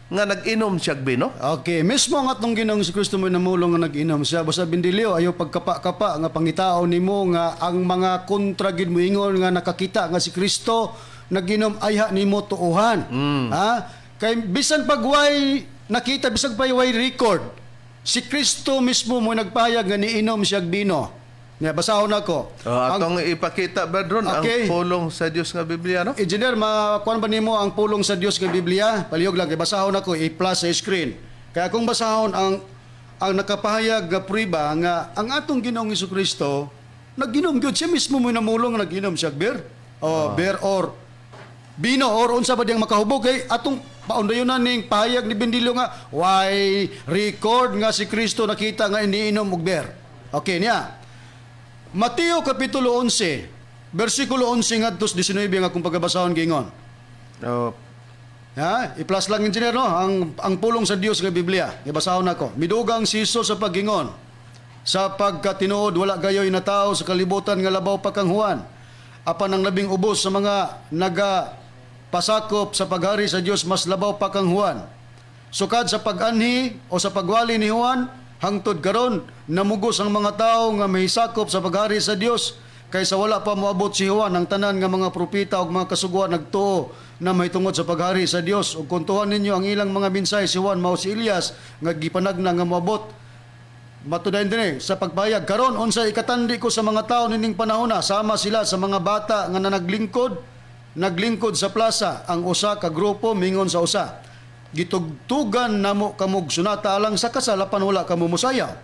[SPEAKER 3] nga nag-inom siya bino.
[SPEAKER 6] Okay, mismo ang atong Ginoong si Kristo mo namulong nga nag-inom siya. Basta, Bindilyo, ayo pagkapa-kapa nga pangitao nimo nga ang mga kontra gid moingon nga nakakita nga si Kristo nag-inom, ayha nimo tuohan. Ha? Kay bisan pag way nakita, bisan pa way record, si Kristo mismo mo nagpahayag nga niinom siya bino. Nga basahon nako.
[SPEAKER 3] Oh, atong ipakita, Bradron, ang pulong sa Dios nga Biblia, no?
[SPEAKER 6] Engineer, makuan ba nimo ang pulong sa Dios nga Biblia? Palihog lang kay basahon ako i-plus sa screen. Kaya kung basahon ang nakapahayag nga prueba nga ang atong Ginoong Kristo nag-inom gyud siya, mismo mo namulong nga nag-inom siya beer. O beer or bino or unsa ba diyang makahubog, kay atong paundayonan ning pahayag ni Bendilio nga why record nga si Kristo nakita nga iniinom og beer. Okay niya. Mateo Kapitulo 11, versikulo 11 ngadto sa 19 nga akong pagabasahon gingon.
[SPEAKER 3] Oh.
[SPEAKER 6] Ha? I-plus lang, engineer, no, ang pulong sa Dios nga Biblia. Gibasahon nako. Midugang si Jesus sa paggingon: "Sa pagkatinuod, wala gayoy na tao sa kalibutan nga labaw pa kang Juan. Apan ang labing ubos sa mga naga pasakop sa paghari sa Dios mas labaw pa kang Juan. Sukad sa pag-anhi o sa pagwali ni Juan hangtod karon, namugos ang mga tao nga mahisakop sa paghari sa Dios. Kaysa wala pa moabot si Juan, ang tanan nga mga propeta ug mga kasuguan nagtuo na mahitungod sa paghari sa Dios. Ug kung tuohan ninyo ang ilang mga mensahe, si Juan mao si Elias nga gipanagna nga moabot." Matudayon din eh, sa pagpahayag, "Karon, unsa ikatandi ko sa mga tao nining panahona? Sama sila sa mga bata nga naglingkod, naglingkod sa plasa. Ang usa ka grupo mingon sa usa: 'Gitugtugan namo kamog sunata alang sa kasal apan wala kamo mosayaw.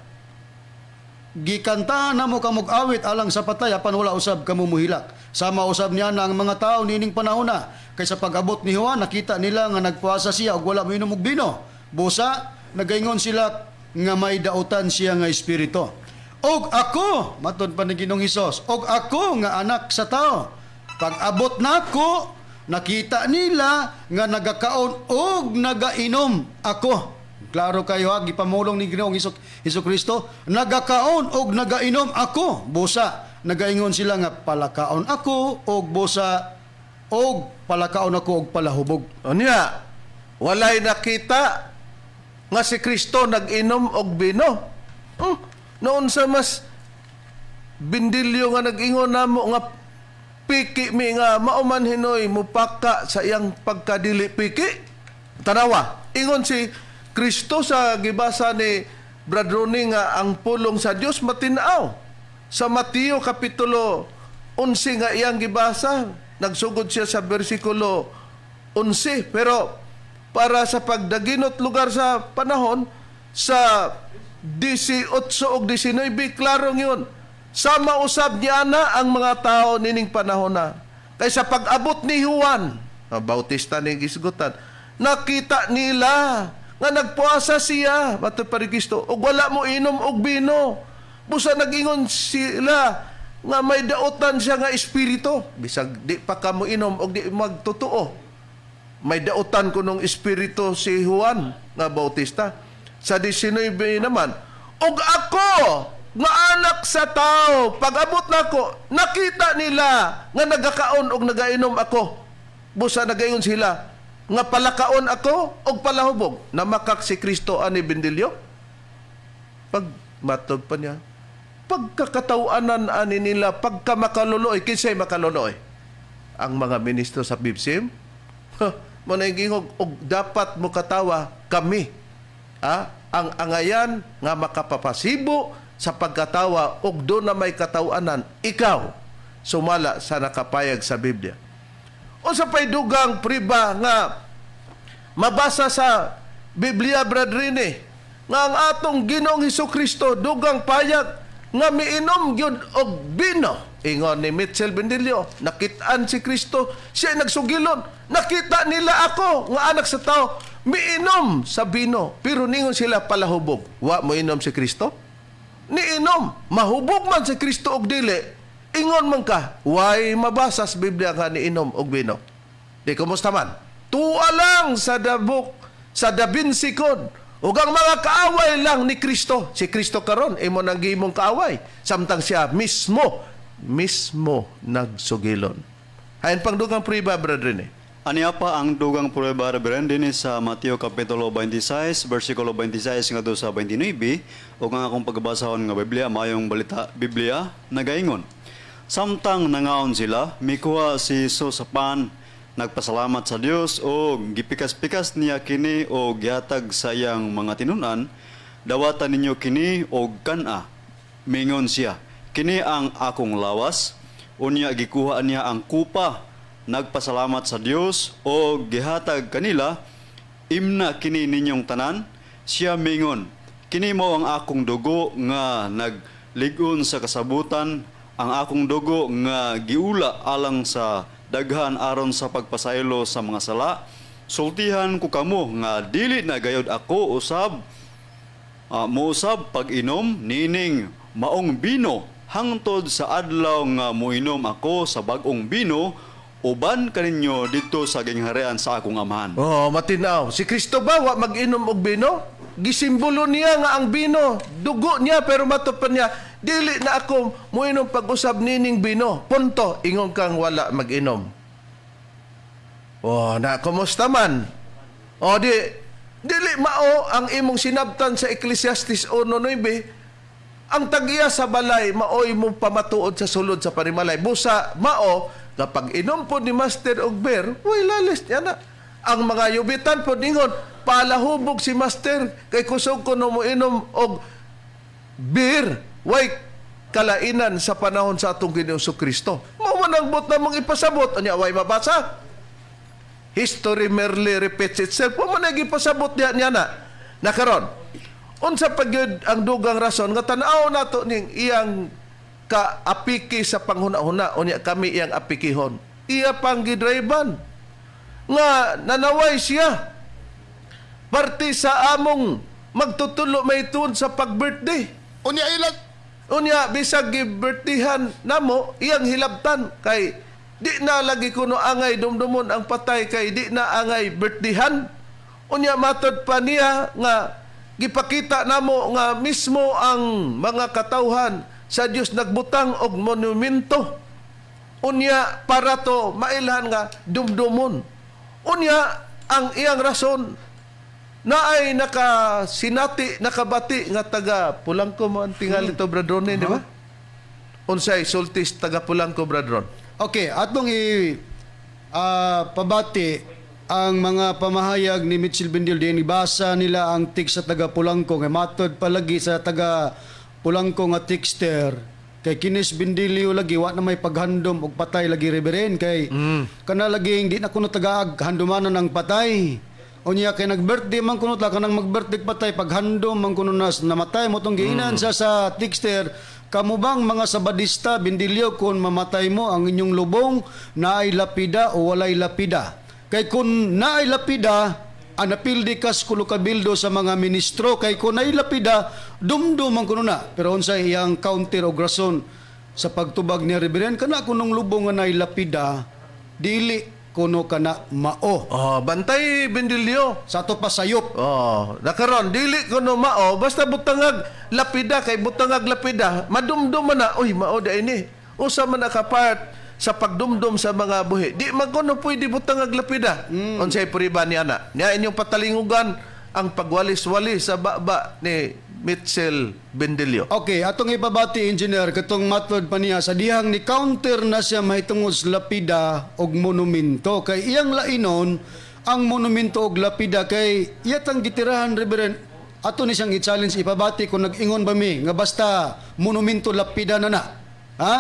[SPEAKER 6] Gikantahan namo kamog awit alang sa patay apan wala usab kamo mohilak.' Sama usab niya na ang mga tao nining panahona. Kay sa pag-abot ni Juan, nakita nila nga nagpuasa siya ug wala moinom og bino. Busa nagaingon sila nga may dautan siya nga espiritu. Og ako," matod pa ni Ginoong Hesus, "og ako nga anak sa tao, pag abot nako, nakita nila nga nagakaon og nagainom ako." Klaro kayo ha, gipamulong ni Ginoong Hesus Kristo, nagakaon og nagainom ako. Busa nagaingon sila nga palakaon ako og busa og palakaon ako og palahubog.
[SPEAKER 3] Unya, walay nakita nga si Kristo nag-inom og bino. Noon sa mas Bindilyo nga nag-ingon namo nga piki mi nga mao man hinoy mupaka sa iyang pagkadili piki. Tanawa, ingon si Kristo sa gibasa ni Brad Ronnie nga ang pulong sa Dios matinaw. Sa Mateo Kapitulo 11 nga iyang gibasa, nagsugod siya sa versikulo 11, pero para sa pagdaginot lugar sa panahon, sa 18 ug 19, klarong yun. Sama usab niya na ang mga tao nining panahon na. Kaysa pag-abot ni Juan, ang Bautista ni gisgutan, nakita nila nga nagpuasa siya, matod pa ni Kristo, ug wala mo inom og bino. Busa nag-ingon sila nga may dautan siya nga espiritu. Bisag di pa ka mo inom og di magtotoo, may dautan kunong espiritu si Juan nga Bautista. Sa 19 naman, "Og ako nga anak sa tao, pag-abot nako, nakita nila nga nagakaon og nagainom ako. Busa nagaingon sila nga palakaon ako og palahubog." Namakak si Kristo ani, Bendilyo? Pag matod pa niya, pagkakatawanan ani nila, pagka makaluluoy, kinsay makaluluoy? Ang mga ministro sa BIBSIM? Huh, mo na gingog og dapat mo katawa kami. Ah, ang angayan nga makapapasibo sa pagkatawa og do na may katawanan ikaw sumala sa nakapayag sa Biblia. O sa paydugang priba nga mabasa sa Biblia, Brad Rene, nga ang atong Ginoong Hesus Kristo dugang payag nga miinom gyud og bino. Ingon ni Mitchell Bendilio, nakitaan si Kristo, siya nagsugilon. Nakita nila ako nga anak sa tao, miinom sa bino. Pero ningon sila palahubog. Wa mo inom si Kristo? Niinom. Mahubog man si Kristo og dili. Ingon man ka, way mabasa sa Biblia nga niinom og bino. Di kumusta man? Tuwa lang sa dabok, sa Da Vinci Code. Ug ang mga kaaway lang ni Kristo. Si Kristo karon imo nang gihimong kaaway. Samtang siya mismo, mismo nagsugilon. Hain pang dugang priba, Brother Rene.
[SPEAKER 5] Aniya pa ang dugang pruweba, Reverend, dinhi sa Mateo Kapitulo 26, versikulo 26 ngadto sa 29, ug ang akong pagbasahon nga Biblia, Maayong Balita Biblia, nagaingon: Samtang nangaon sila, mikuha si Jesus sa pan, nagpasalamat sa Dios og gipikas-pikas niya kini og gihatag sa iyang mga tinun-an. "Dawata ninyo kini og kan-a," mingon siya. "Kini ang akong lawas." Unya gikuha niya ang kupa, nagpasalamat sa Dios og gihatag kanila. "Imna kini ninyong tanan," siya mingon. "Kini mao ang akong dugo nga naglig-on sa kasabutan, ang akong dugo nga giula alang sa daghan aron sa pagpasaylo sa mga sala. Sultihan ko kamo nga dili na gayod ako usab mousab pag-inom niining maong bino hangtod sa adlaw nga moinom ako sa bag-ong bino uban kaninyo didto sa gingharian sa akong Amahan."
[SPEAKER 3] Oh, matinaw. Si Kristo ba wa mag-inom og bino? Gisimbolo niya nga ang bino, dugo niya, pero matod pa niya, dili na ako moinom pag-usab nining bino. Punto, ingon kang wala mag-inom. Oh, na kumusta man? Oh, di dili mao ang imong sinabtan sa Ecclesiastes 1:9, ang tag-iya sa balay maoy mo pamatuod sa sulod sa panimalay. Busa mao kapag inom po ni Master og beer, way lalis niya na. Ang mga yubitan po ningon, palahubog si Master kay kusog ko no mo inom og beer. Way kalainan sa panahon sa atong Ginoong Kristo. Mao man ang buot namong ipasabot, unya way mabasa. History merely repeats itself. Wa man ay gipasabot niya niya na. Nakaron, unsa pa gyud ang dugang rason nga tan-aw nato ning iyang kaapiki sa panghuna-huna, unya kami iyang apikihon? Iya pang gidrayban nga nanaway siya parte sa among magtutulo may tuon sa pag-birthday.
[SPEAKER 7] Unya ilag
[SPEAKER 3] Unya bisag gi-birthdayhan namo, iyang hilabtan kay di na lagi kuno angay dumdumon ang patay kay di na angay birthdayhan. Unya matod pa niya nga gipakita namo nga mismo ang mga katawhan sa Dios nagbutang og monumento. Unya para to mailhan nga dumdumon. Unya ang iyang rason na ay nakasinati, nakabati nga taga Pulangko mo ang tingali to, Bradrone, di ba? Unsay sultis taga Pulangko, Bradron?
[SPEAKER 6] Okay, atong i pabati ang mga pamahayag ni Mitchell Bendil din ibasa nila ang text sa taga Pulangko nga matod palagi sa taga Pulangko nga texter kay kinis Bendilio lagi wa na may paghandom og patay lagi, Reverend, kay kana lagi di na kuno tagaag handumanan ang patay. Unya kay nag-birthday man kuno ta, kanang mag-birthday patay paghandom man kuno nas namatay mo tong giinan sa texter: "Kamo bang mga Sabadista, Bindilyo, kung mamatay mo, ang inyong lubong naay lapida o walay lapida? Kay kung naay lapida, anapildi kas kulo kabildo sa mga ministro, kay kung naay lapida, dumdum ang kuno na." Pero unsay iyang counter og rason sa pagtubag ni Reverend? Kana kunong lubong nga naay lapida, dili kuno kana mao.
[SPEAKER 3] Oh, bantay, Bendilio.
[SPEAKER 6] Sa ato pa sayop.
[SPEAKER 3] Oh, nakaron dili kuno mao basta butangag lapida, kay butangag lapida madumdum man na, uy, mao da ini. Usa man nakapart sa pagdumdum sa mga buhi. Di man kuno pwede butangag lapida. Unsay puriba niya na? Niya inyong patalingugan ang pagwalis-walis sa baba ni Mitchell Bendilio.
[SPEAKER 6] Okay, atong ipabati, engineer, katong matod pa niya sa dihang ni counter na siya mahitungod sa lapida og monumento kay iyang lainon ang monumento og lapida kay iyatang gitirahan, Reverend. Ato ni siyang i-challenge, ipabati kung nag-ingon ba mi nga basta monumento lapida na na. Ha?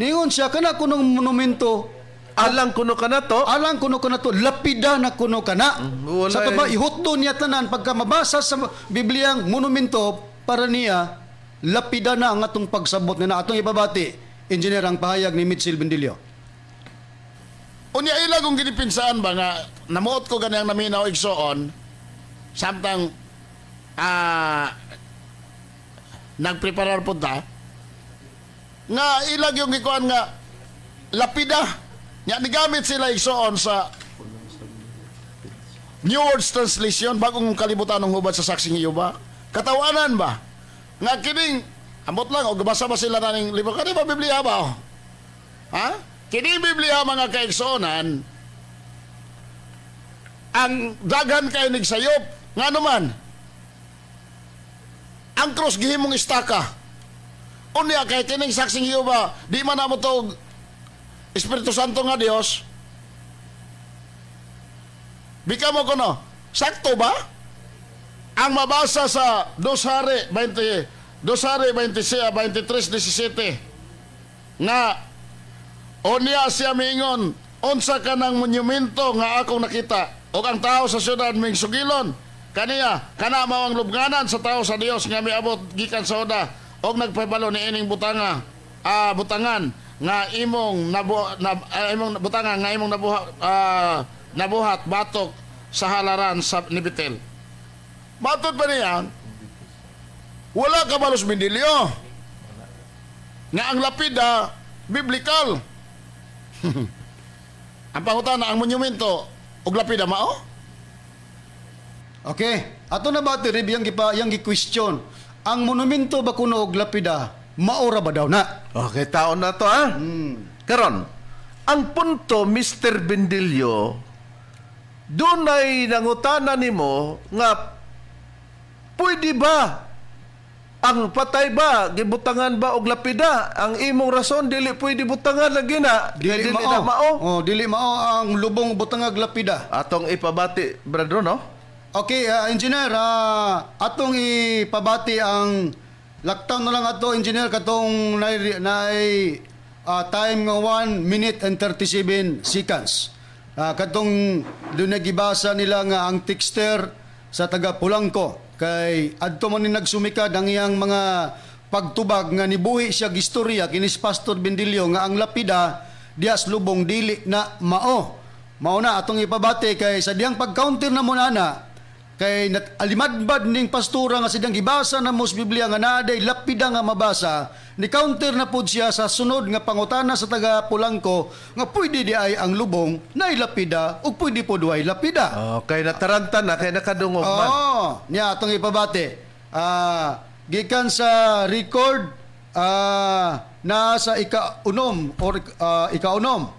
[SPEAKER 6] Ningon siya kana kunong monumento
[SPEAKER 3] Alang kuno kanato.
[SPEAKER 6] Alang kuno kana to, lapida na kuno kana.
[SPEAKER 3] Wala
[SPEAKER 6] Sa to ba
[SPEAKER 3] eh.
[SPEAKER 6] ihutdo niya tanan pagka mabasa sa Bibliang monumento para niya Lapida na ang atong pagsabot na atong ipabati, engineer, ang pahayag ni Mitchell Bendillo.
[SPEAKER 7] Unya ila kung ginipinsaan ba nga namuot ko ganang naminaw igsoon samtang nagpreparar po ta nga ilag yung gikuan nga lapida nya nigamit sila igsoon sa New World Translation, Bagong Kalibutan ng Hubad sa Saksing Jehova. Katawanan ba nga kining ambot lang og basa ba sila naning libro kani ba Biblia ba, oh? Ha? Kini Biblia, mga kaigsuonan, ang daghan kay nagsayop ngano man ang cross gihimong istaka. Unya kay kining Saksing Jehova di man namo to Espiritu Santo nga Dios. Bika mo kuno, sakto ba ang mabasa sa Dos Hari 20, Dos Hari 26, 23:17 nga unya siya miingon, "Unsa ka ng monumento nga akong nakita?" Ug ang tao sa syudad ming sugilon kaniya, "Kana mao ang lubnganan sa tao sa Dios nga miabot gikan sa Juda og nagpahibalo niining butanga, butangan nga imong nabu, na, imong butangan nga imong nabuhat batok sa halaran sa ni Betel." Matod pa niya, wala kabalo si Bendilio nga ang lapida biblical. Ang pangutana, ang monumento ug lapida mao?
[SPEAKER 6] Okay. Ato na ba yang gipa yang gi-question. Ang monumento ba kuno og lapida, maora ba daw na?
[SPEAKER 3] Okay, taon na to ah. Karon, ang punto, Mr. Bendilio, dunay nangutana nimo nga pwede ba ang patay ba gibutangan ba og lapida? Ang imong rason, dili pwede butangan lagi na dili, dili na mao.
[SPEAKER 6] Oh, dili mao ang lubong butangag lapida.
[SPEAKER 3] Atong ipabati, brother, no?
[SPEAKER 6] Okay, engineer, atong ipabati ang laktaw na lang ato, engineer, katong na time nga 1 minute and 37 seconds. Katong doon nagibasa nila nga ang texter sa taga Pulangko kay adto man ni nagsumikad ang iyang mga pagtubag nga nibuhi siya gistorya kinis Pastor Bendilio nga ang lapida dias lubong dili na mao. Mao na atong ipabati kay sa diyang pag-counter na mo na kay alimadbad ning pastura nga sidang gibasa na mo sa Biblia nga naaday lapida nga mabasa, ni counter na pud siya sa sunod nga pangutana sa taga Pulangko nga pwede di ay ang lubong na lapida ug pwede pod way lapida.
[SPEAKER 3] Okay, nataranta na kay nakadungog man.
[SPEAKER 6] Oo, niya atong ipabati. Gikan sa record na sa ika-unom or ika-unom.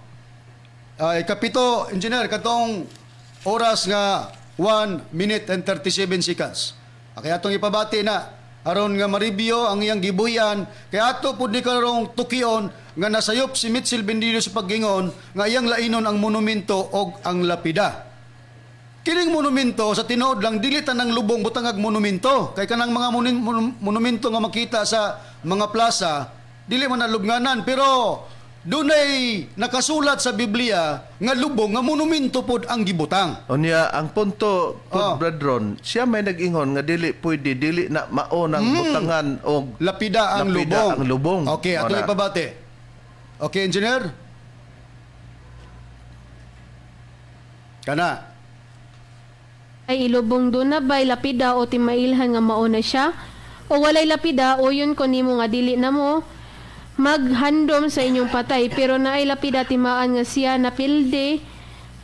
[SPEAKER 6] Ikapito, engineer, katong oras nga 1 minute and 37 seconds. Kaya atong ipabati na aron nga maribyo ang iyang gibuyan kay ato pud ni karong tukion nga nasayop si Mitchell Bendillo sa paggingon nga iyang lainon ang monumento og ang lapida. Kining monumento sa tinuod lang dili tanang lubong butangag monumento kay kanang mga monumento nga makita sa mga plaza dili man na lubnganan, pero dunay nakasulat sa Biblia nga lubong nga monumento pod ang gibutang.
[SPEAKER 3] Unya ang punto pud,
[SPEAKER 6] Oh.
[SPEAKER 3] Brad Ron, siya may nag-ingon nga dili pwede, dili na mao ng butangan og
[SPEAKER 6] Lapida ang
[SPEAKER 3] lapida
[SPEAKER 6] lubong.
[SPEAKER 3] ang lubong.
[SPEAKER 6] Okay, ato
[SPEAKER 3] Mao na.
[SPEAKER 6] ipabati. Okay, engineer? Kana.
[SPEAKER 8] Ay ilubong doon na bay lapida o timailhan nga mao na siya o walay lapida o yun ko nimo nga dili na mo maghandom sa inyong patay, pero naay lapida timaan nga siya napilde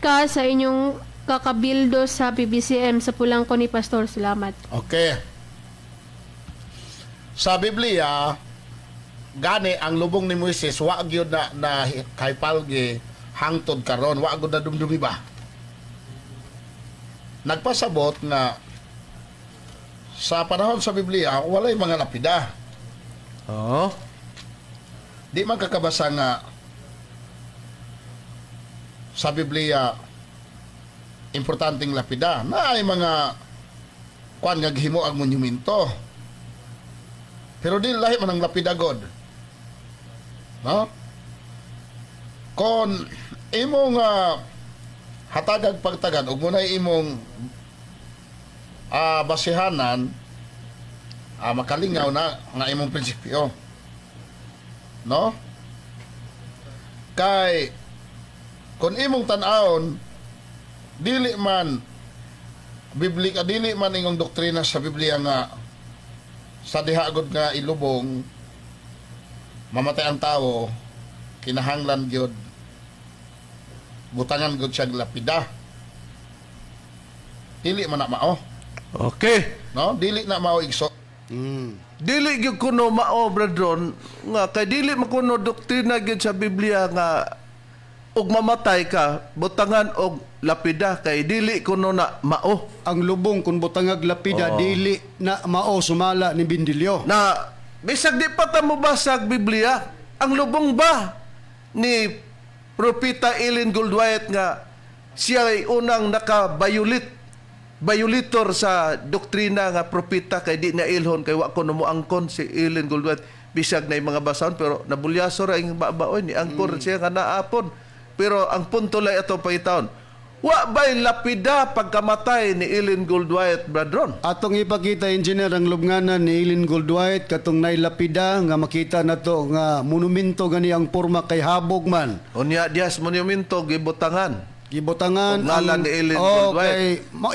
[SPEAKER 8] ka sa inyong kakabildo sa PBCM sa Pulangko ni Pastor. Salamat.
[SPEAKER 7] Okay. Sa Biblia, gani ang lubong ni Moises wa gyud na, na kay palgi hangtod karon, wa gyud na dumdumi ba. Nagpasabot nga sa panahon sa Biblia walay mga lapida.
[SPEAKER 3] Oo.
[SPEAKER 7] Di man kakabasa nga sa Biblia importanteng lapida na ay mga kuan nga gihimo ang monumento. Pero di lahi man ang lapida god. No? Kon imong hatagag pagtagad ug munay imong basihanan. Makalingaw na nga imong prinsipyo. No? Kay kung imong tan-awon, dili man biblika, dili man ingong doktrina sa Biblia nga sa dihagod nga ilubong, mamatay ang tao, kinahanglan gyud butangan gyud siya lapida. Dili man na mao. No, dili na mao, igso.
[SPEAKER 3] Dili gyud kuno mao, brethren, nga kay dili man kuno doktrina gyud sa Biblia nga og mamatay ka butangan og lapida, kay dili kuno na mao.
[SPEAKER 6] Ang lubong kung butangag lapida, dili na mao sumala ni Bindilyo.
[SPEAKER 3] Na bisag di pa ta mobasag Biblia, ang lubong ba ni Propeta Ellen Goldwhite nga siya ay unang naka-violate violator sa doktrina nga propeta, kay di na ilhon, kay wa ko moangkon si Ellen Goldwhite bisag na mga basahon, pero nabulyaso ra ing babaoy ni angkor siya nga naapon. Pero ang punto lang ato pangitaon, wa ba'y lapida pagkamatay ni Ellen Goldwhite, brethren?
[SPEAKER 6] Atong ipakita, engineer, ang lubnganan ni Eileen Goldwhite katong nailapida nga makita nato nga monumento gani ang porma kay habog man.
[SPEAKER 3] Unya dias monumento gibutangan.
[SPEAKER 6] Gibutangan
[SPEAKER 3] Og ngalan ni Ellen
[SPEAKER 6] oh,
[SPEAKER 3] Goldwhite.
[SPEAKER 6] Kay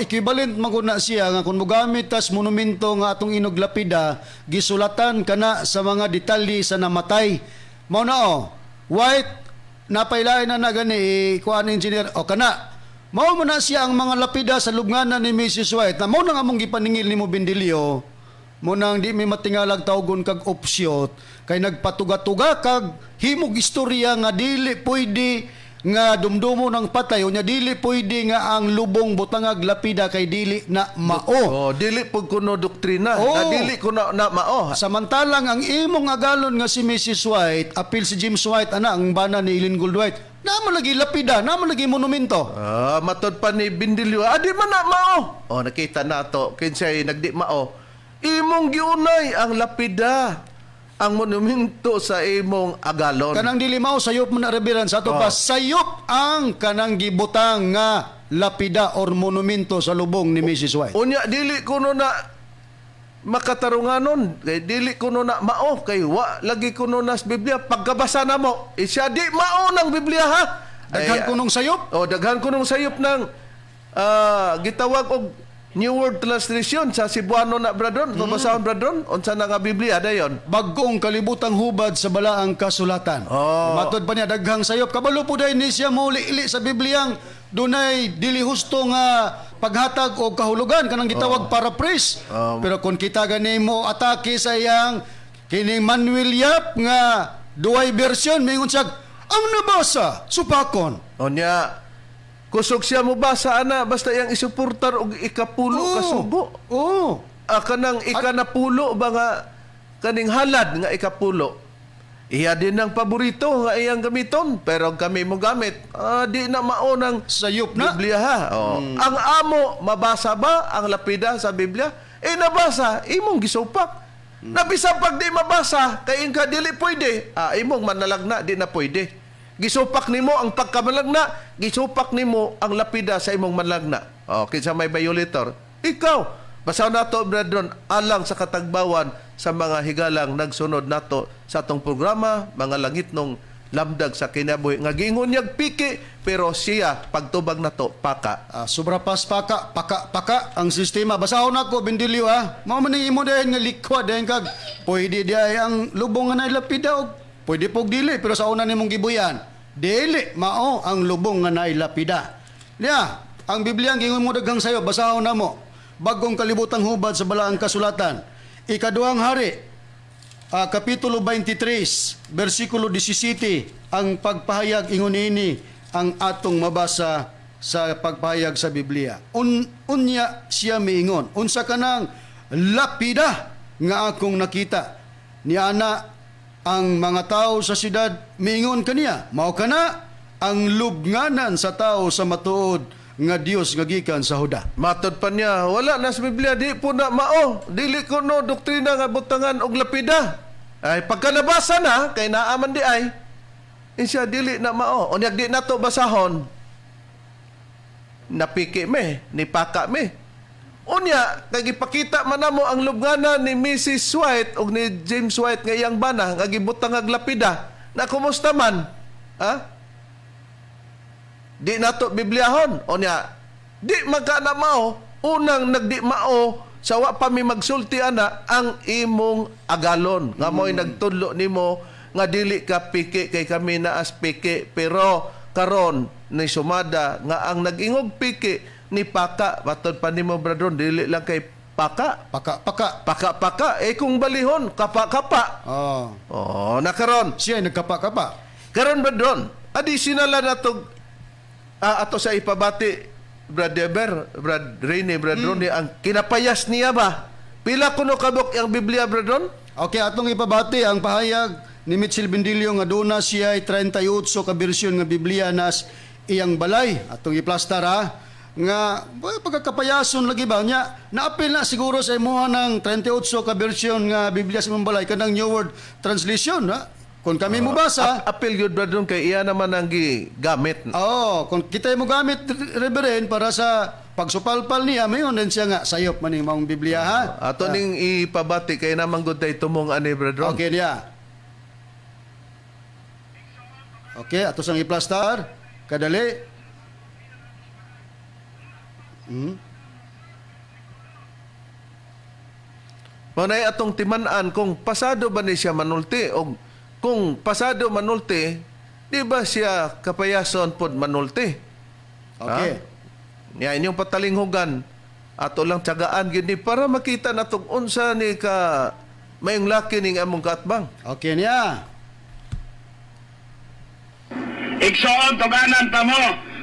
[SPEAKER 6] equivalent man gud na siya nga kung mogamit tas monumento nga atong inog lapida, gisulatan kana sa mga detalye sa namatay. Mao na oh. White napailain na na gani eh, kuan engineer o kana. Mao man na siya ang mga lapida sa lubnganan ni Mrs. White. Na mao na nga among gipaningil nimo, Bindilyo. Mo nang di mi matingalag tawgon kag opsiyot kay nagpatuga-tuga kag himog istorya nga dili pwede nga dumdumo ng patay, unya dili pwede nga ang lubong butangag lapida kay dili na mao.
[SPEAKER 3] Oh, dili pud kuno doktrina.
[SPEAKER 6] Oh.
[SPEAKER 3] Na dili kuno na mao.
[SPEAKER 6] Samantalang ang imong agalon nga si Mrs. White, apil si James White ana ang bana ni Eileen Goldwhite, naa man lagi lapida, naa man lagi monumento.
[SPEAKER 3] Ah, matod pa ni Bindilyo, adi man na mao. Oh, nakita nato kinsay nagdi mao. Imong giunay ang lapida, ang monumento sa imong agalon.
[SPEAKER 6] Kanang dili mao, sayop man na, reverend, sa ato pa sayop ang kanang gibutang nga lapida or monumento sa lubong ni Mrs. White.
[SPEAKER 3] Unya dili kuno na makatarunganon kay dili kuno na mao, kay wa lagi kuno na sa Biblia. Pagkabasa na mo isya di mao ng Biblia ha.
[SPEAKER 6] Daghan
[SPEAKER 3] Ay,
[SPEAKER 6] kunong sayop.
[SPEAKER 3] Oh, daghan kunong sayop ng gitawag og New World Translation sa Cebuano na, brethren. Mm. Brethren, unsa na nga Biblia dayon?
[SPEAKER 6] Bagong kalibutang hubad sa balaang kasulatan.
[SPEAKER 3] Oh.
[SPEAKER 6] Matod pa niya daghang sayop. Kabalo po dahil ni siya mauli-ili sa Bibliyang dunay dili husto nga paghatag o kahulugan kanang gitawag paraphrase. Pero kung kita gani mo atake sa iyang kining Manuel Yap nga duay version, mingon siya ang nabasa supakon.
[SPEAKER 3] Unya kusog siya mo basa ana, basta iyang isuportar og ikapulo ka sugo.
[SPEAKER 6] Oh.
[SPEAKER 3] Ah, kanang ikanapulo ba nga kaning halad nga ikapulo. Iya din ang paborito nga iyang gamiton, pero kami mo gamit, di na mao ng
[SPEAKER 6] Sayop na.
[SPEAKER 3] Biblia ha. Oh. Ang amo mabasa ba ang lapida sa Biblia? Eh nabasa, imong gisupak. Nabisa pag di mabasa, kay ingka dili pwede. Ah, imong manalagna di na pwede. Gisupak nimo ang pagkamalagna, gisupak nimo ang lapida sa imong manlagna. Oh, kinsa may violator? Ikaw. Basa nato, brethren, alang sa katagbawan sa mga higalang nagsunod nato sa atong programa, mga langitnong lamdag sa kinabuhi nga giingon niyag piki, pero siya pagtubag nato paka.
[SPEAKER 6] Ah, sobra pas paka, paka, paka ang sistema. Basahon ako, Bindilyo ha. Mao man ning imo dayon nga likwad dayon kag pwede di ay ang lubong nga nailapida og pwede pog dili, pero sa una nimong gibuyan, dili mao ang lubong nga nailapida. Niya, ang Biblia ang giingon mo daghang sayo, basahon na mo. Bagong kalibutang hubad sa balaang kasulatan. Ikaduhang Hari, Kapitulo 23, versikulo 17, ang pagpahayag ingon ini ang atong mabasa sa pagpahayag sa Biblia. Unya siya miingon, unsa kanang lapida nga akong nakita? Niana ang mga tao sa syudad miingon kaniya, mao kana ang lubnganan sa tao sa matuod nga Dios nga gikan sa Huda.
[SPEAKER 3] Matod pa niya, wala na sa Biblia, di po na mao. Dili ko no doktrina nga butangan og lapida. Ay pagka nabasa na kay naaman di ay insya dili na mao. Unyag di nato basahon. Napiki me, nipaka me. Unya, kay gipakita man namo ang lubngana ni Mrs. White og ni James White nga iyang bana nga gibutang og lapida. Na kumusta man? Ha? Di nato Bibliahon. Unya, di man ka na mao, unang nagdi mao sa wa pa mi magsulti ana ang imong agalon nga mo'y nagtudlo nimo nga dili ka piki kay kami naas piki, pero karon ni sumada nga ang nag-ingog piki ni paka. Matod pa nimo, bradron, dili lang kay paka.
[SPEAKER 6] Paka paka.
[SPEAKER 3] Paka paka, eh kung balihon, kapa kapa.
[SPEAKER 6] Oh.
[SPEAKER 3] Oh, na karon.
[SPEAKER 6] Siya ay nagkapa-kapa.
[SPEAKER 3] Karon, bradron, additional na to, ato sa ipabati, Brad Eber, Brad Rene, Brad Ronnie, ang kinapayas niya ba? Pila kuno kabok ang Biblia, Brad Ron?
[SPEAKER 6] Okay, atong ipabati ang pahayag ni Mitchell Bendillo nga duna siya ay 38 ka bersyon nga Biblia nas iyang balay. Atong iplastar ha nga boy, pagkakapayason lagi ba niya, naapil na siguro sa imuha ng 38 ka bersyon nga Biblia sa imong balay, kanang New World Translation ha. Kung kami mo basa.
[SPEAKER 3] Apil yun, Brad Ron, kay iya naman ang gigamit.
[SPEAKER 6] Oo, kung kita mo gamit, Reverend, para sa pagsupalpal niya, mayon din siya nga sayop man ning maong Biblia ha.
[SPEAKER 3] Ato ning ipabati kay naman gud tay tumong ani, Brad Ron.
[SPEAKER 6] Okay niya. Okay, ato sang iplastar. Kadali.
[SPEAKER 3] Mao nay atong timan-an kung pasado ba ni siya manulti o kung pasado manulti, di ba siya kapayason pod manulti?
[SPEAKER 6] Okay.
[SPEAKER 3] Niya inyong patalinghugan, ato lang tiyagaan gyud ni para makita natong unsa ni ka mayong laki ning among kaatbang.
[SPEAKER 6] Okay niya.
[SPEAKER 9] Igsoon, tuganan ta mo,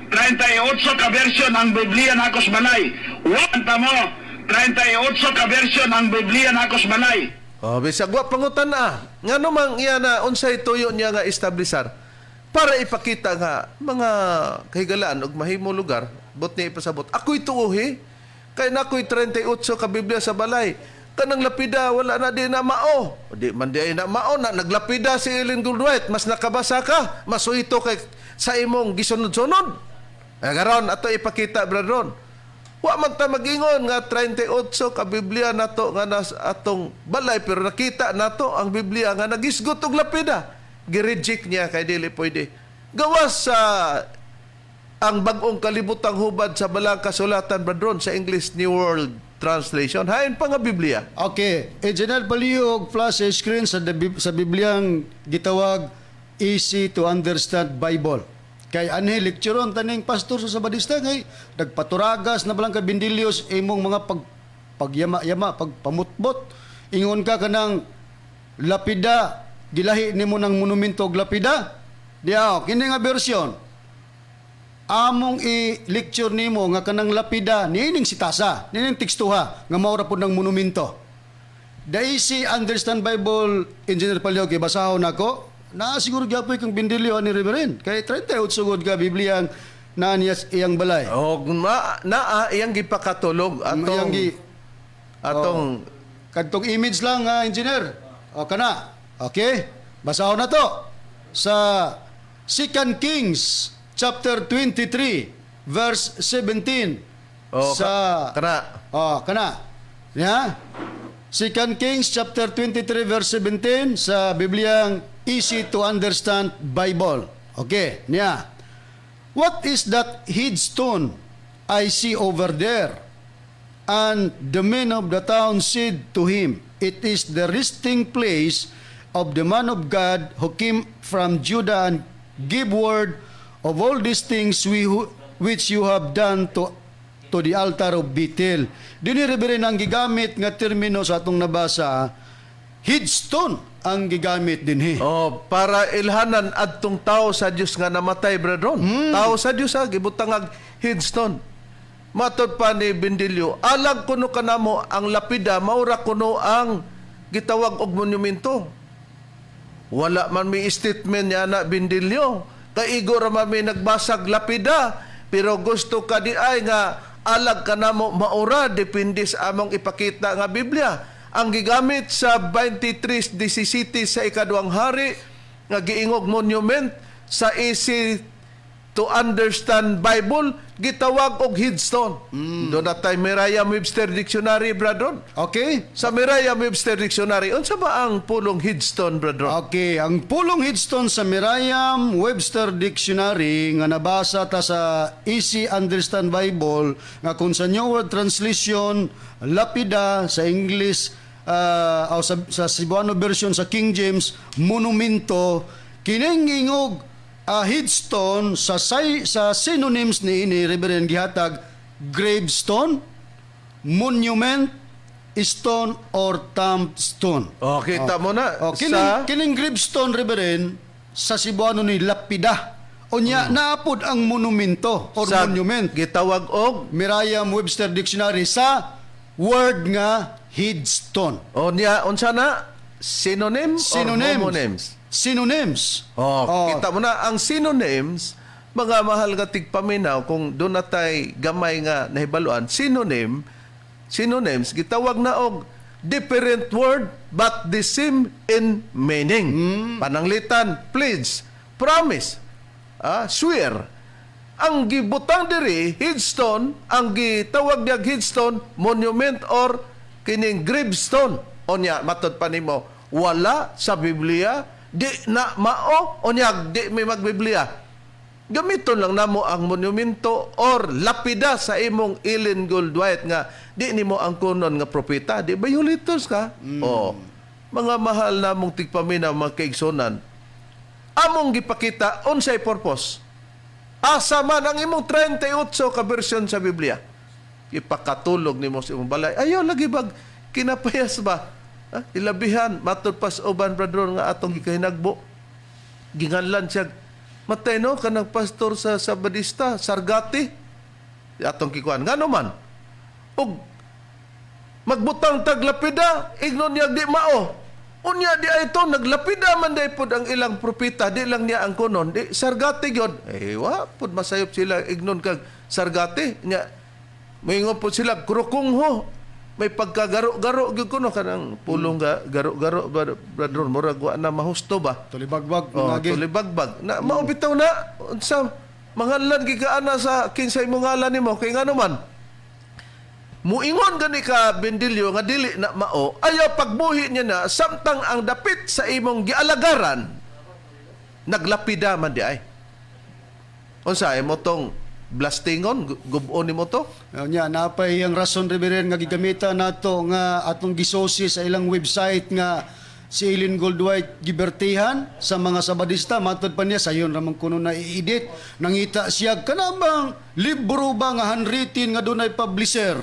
[SPEAKER 9] 38 ka version ang Biblia nako sa balay. Wan ta mo, 38 ka version ang Biblia nako sa balay.
[SPEAKER 3] Oh, bisag wa pangutan ah. Ngano mang iya na unsay tuyo niya nga establisar para ipakita nga mga kahigalaan og mahimo lugar, but niya ipasabot. Ako'y tuohi kay nakoy 38 ka Biblia sa balay. Kanang lapida wala na di na mao. O, di man di ay na mao na naglapida si Ellen Goldwhite, mas nakabasa ka, mas suhito kay sa imong gisunod-sunod. Eh, karon ato ipakita, brethren. Wa man ta magingon nga 38 ka Biblia nato nga nas atong balay, pero nakita nato ang Biblia nga nagisgot og lapida. Gi-reject niya kay dili pwede. Gawas sa ang Bagong Kalibutang Hubad sa Balang Kasulatan, brethren, sa English New World Translation. Hain pa nga Biblia.
[SPEAKER 6] Okay, Engineer Palihog, flash screen sa Bibliang gitawag Easy to Understand Bible. Kay anhi lectureon taning pastor sa Sabadista kay nagpaturagas na balang ka Bindilios imong mga pagyama-yama, pagpamutbot. Ingon ka kanang lapida, gilahi nimo ng monumento og lapida. Diya, kini nga version among i-lecture nimo nga kanang lapida niining sitasa, niining tekstuha nga maura pod ng monumento. The Easy Understand Bible, Engineer Paliogi, basahon nako. Naa siguro gyapoy kang Bindilyo ni Reverend. Kay 38 sugod ka Biblia ang naa niya sa iyang balay.
[SPEAKER 3] Og na naa iyang gipakatulog atong
[SPEAKER 6] Iyang
[SPEAKER 3] atong
[SPEAKER 6] Kadtong image lang, engineer. O kana. Okay? Basahon na to. Sa 2 Kings chapter 23 verse 17.
[SPEAKER 3] Oh,
[SPEAKER 6] sa
[SPEAKER 3] kana.
[SPEAKER 6] Oh, kana. Ya. 2 Kings chapter 23 verse 17 sa Bibliang Easy to Understand Bible. Okay, niya. "What is that headstone I see over there?" And the men of the town said to him, "It is the resting place of the man of God who came from Judah and gave word of all these things which you have done to the altar of Bethel." Dini, Reverend, ang gigamit nga termino sa atong nabasa, headstone ang gigamit dinhi.
[SPEAKER 3] Oh, para ilhanan adtong tao sa Dios nga namatay, brethren. Tao sa Dios ha, gibutang ag headstone. Matod pa ni Bendilio, alag kuno kanamo ang lapida maura kuno ang gitawag og monumento. Wala man may statement niya na Bendilio. Kaigo ra man may nagbasag lapida, pero gusto ka di ay nga alag kanamo maura, depende sa among ipakita nga Biblia. Ang gigamit sa 23:17 sa Ikaduhang Hari nga giingog monument sa Easy to Understand Bible gitawag og headstone. Doon na tayo Merriam-Webster Dictionary, Bradron.
[SPEAKER 6] Okay?
[SPEAKER 3] Sa Merriam-Webster Dictionary, unsa ba ang pulong headstone, Bradron?
[SPEAKER 6] Okay, ang pulong headstone sa Merriam-Webster Dictionary nga nabasa ta sa Easy Understand Bible nga kung sa New World Translation lapida sa English o sa Cebuano version sa King James monumento kining ingog headstone sa synonyms ni ini, Reverend, gihatag gravestone, monument, stone or tombstone.
[SPEAKER 3] Oh, kita mo na
[SPEAKER 6] Oh, kining,
[SPEAKER 3] sa
[SPEAKER 6] kining gravestone, Reverend, sa Cebuano ni lapida. Unya naapod ang monumento or
[SPEAKER 3] sa
[SPEAKER 6] monument.
[SPEAKER 3] Gitawag og
[SPEAKER 6] Merriam-Webster Dictionary sa word nga headstone.
[SPEAKER 3] O niya unsa na synonym
[SPEAKER 6] Synonyms.
[SPEAKER 3] or homonyms?
[SPEAKER 6] Synonyms.
[SPEAKER 3] Oh,
[SPEAKER 6] Oh.
[SPEAKER 3] kita mo na ang synonyms, mga mahal nga tigpaminaw, kung doon na tay gamay nga nahibaluan, synonyms gitawag na og different word but the same in meaning. Pananglitan, pledge, promise, swear. Ang gibutang diri headstone, ang gitawag niya headstone, monument or kining gravestone. Onya matod pa nimo wala sa Biblia, di na mao, onya di may magbiblia. Gamiton lang namo ang monumento or lapida sa imong Ellen Goldwhite nga di nimo ang kunon nga propeta, di ba yulitos ka? Oh. Mga mahal namong tigpaminaw, mga kaigsonan, among gipakita unsay purpose. Asa man ang imong 38 ka version sa Biblia. Ipakatulog nimo sa imong balay. Ayaw lagi bag kinapayas ba? Ha? Ilabihan matud pas uban, brother, nga atong gikahinagbo. Ginganlan siya matay no kanang pastor sa Sabadista, Sargati. Atong kikuan ngano man. Og magbutang taglapida, ignon niya di mao. Unya di ay to naglapida man day pod ang ilang propeta, di lang niya ang kunon, di sargati gyud. Eh wa pod masayop sila ignon kag sargati. Nya moingon pod sila krukungho. May pagkagaro-garo gyud kuno kanang pulong ga garo-garo, brother, murag wa na mahusto ba.
[SPEAKER 6] Tulibagbag
[SPEAKER 3] Oh,
[SPEAKER 6] oh,
[SPEAKER 3] tulibagbag. Na mao bitaw na unsa mangalan gikaan na sa kinsay mo ngalan nimo kay ngano man. Muingon gani ka Bendilyo nga dili na mao, ayaw pagbuhi niya na samtang ang dapit sa imong gialagaran naglapida man di ay. Unsa imo tong blastingon gub-on nimo to?
[SPEAKER 6] Nya napay ang rason, Reverend, nga gigamitan nato nga atong gisosi sa ilang website nga si Eileen Goldwhite gibertihan sa mga Sabadista. Matod pa niya sayon ramang kuno na i-edit, nangita siya kanabang libro ba nga handwritten nga dunay publisher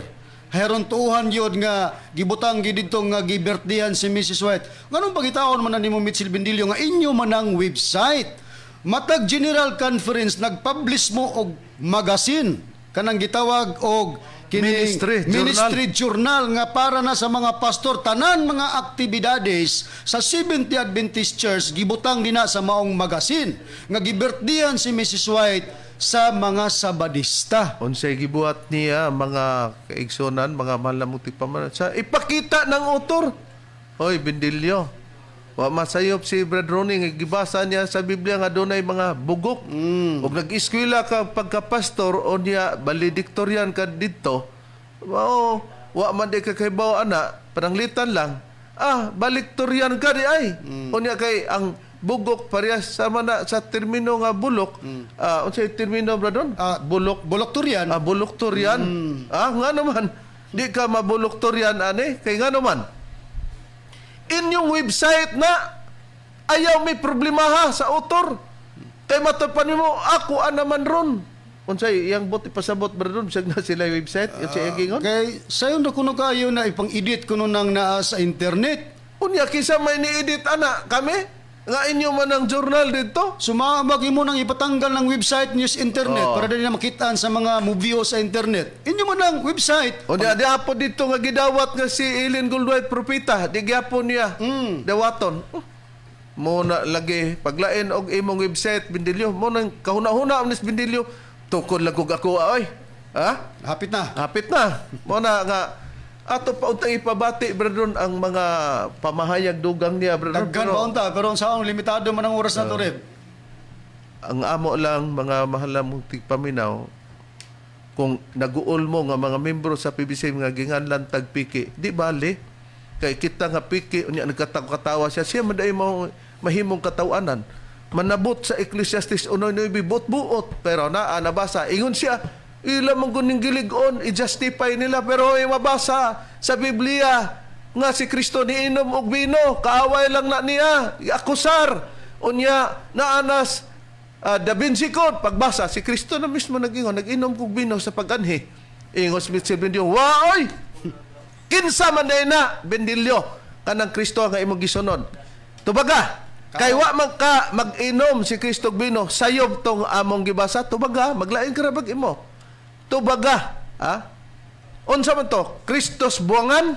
[SPEAKER 6] heron tuuhan gyud nga gibutang gid didto nga gibertihan si Mrs. White. Nganong pagitaon man na nimo, Mitchell Bendilio, nga inyo man ang website, matag general conference nagpublish mo og magazine kanang gitawag og kining
[SPEAKER 3] Ministry journal.
[SPEAKER 6] Ministry journal nga para na sa mga pastor, tanan mga aktibidades sa Seventh Adventist Church gibutang dinha sa maong magazine nga gibirthdayan si Mrs. White sa mga Sabadista.
[SPEAKER 3] Unsay gibuhat niya, mga kaigsonan, mga mahal na mong tigpamanan, sa ipakita ng author. Hoy, Bendilyo. Wa masayop si Brad Ronnie nga gibasa niya sa Biblia nga dunay mga bugok. Ug nag-eskwela ka pagka-pastor o niya valedictorian ka didto. Mao wa man di ka kahibaw ana, pananglitan lang. Ah, valedictorian ka di ay. Unya kay ang bugok parehas sama na sa termino nga bulok. Ah, unsay termino, Brad Ron?
[SPEAKER 6] Ah,
[SPEAKER 3] bulok.
[SPEAKER 6] Buloktorian.
[SPEAKER 3] Ah, buloktorian. Ah, nga naman. Di ka mabuloktorian ani kay nga naman. Inyong website na ayaw may problema ha sa author. Kay matapan mo ako ana man ron. Unsay iyang bot ipasabot ba ron bisag na sila yung website unsay iyang gingon?
[SPEAKER 6] Kay sayon ra kuno kayo na ipang-edit kuno nang naa sa internet.
[SPEAKER 3] Unya kinsa may ni-edit ana kami nga inyo man ang journal didto.
[SPEAKER 6] Sumabag imo nang ipatanggal ng website news internet
[SPEAKER 3] Oo.
[SPEAKER 6] para dili na makitaan sa mga movie sa internet. Inyo man ang website.
[SPEAKER 3] O di hapon dito nga gidawat nga si Eileen Goldwhite propeta, di gyapon niya dawaton. Oh. Mo na lagi paglain og imong website, Bindilyo, mo nang kahuna-huna nis Bindilyo tukod lang kog ako oy. Ha?
[SPEAKER 6] Hapit na.
[SPEAKER 3] Hapit na. Mo na nga ato pa untang ipabati, Bradon, ang mga pamahayag dugang niya, Bradon.
[SPEAKER 6] Daghan pa unta pero ang saong limitado man ang oras na to, Reb.
[SPEAKER 3] Ang amo lang, mga mahal na mong tigpaminaw, kung naguol mo nga mga membro sa PBC nga ginganlan tag piki, di bale. Kay kita nga piki, unya nagkatawa siya, siya man mo mahimong katawanan. Manabot sa Ecclesiastes 1:9, buot-buot, pero naa nabasa ingon siya, ila mong guning gilig-on, i-justify nila, pero ay mabasa sa Biblia nga si Kristo niinom og bino, kaaway lang na niya, akusar. Unya naanas Da Vinci Code, pagbasa, si Kristo na mismo nag-ingon, nag-inom kog bino sa pag-anhi. Ingon si Mitchell Bendillo, waoy! Kinsa man day na, Bendillo, kanang Kristo nga imong gisunod. Tubaga, kay wa man ka mag-inom si Kristo og bino, sayob tong among gibasa, tubaga, maglain ka ra bag imo. Tubaga, ha? Unsa man to? Kristos buwangan?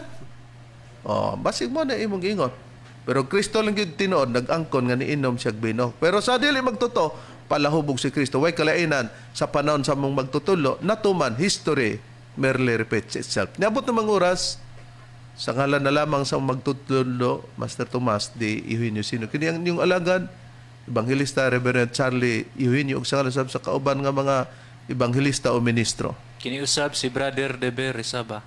[SPEAKER 3] Oh, basig mo na imong giingon. Pero Kristo lang gyud tinuod nag-angkon nga niinom siya og bino. Pero sa dili magtotoo, palahubog si Kristo. Way kalainan sa panahon sa mong magtutulo, natuman history merely repeats itself. Niabot ng mga oras, sa ngalan na lamang sa magtutulo, Master Tomas de Eugenio Sino. Kini ang inyong alagad, Evangelista Reverend Charlie Eugenio, ug sa ngalan sab sa kauban nga mga ebanghelista o ministro.
[SPEAKER 4] Kiniusab si Brother Deber Rizaba.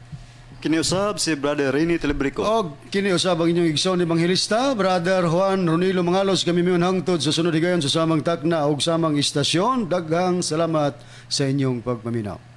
[SPEAKER 5] Kiniusab si Brother Rini Telebrico.
[SPEAKER 6] Og kini usab ang inyong igsoon ebanghelista, Brother Juan Ronilo Mangalos, kami miyon hangtod sa sunod higayon sa samang takna ug samang istasyon. Daghang salamat sa inyong pagpaminaw.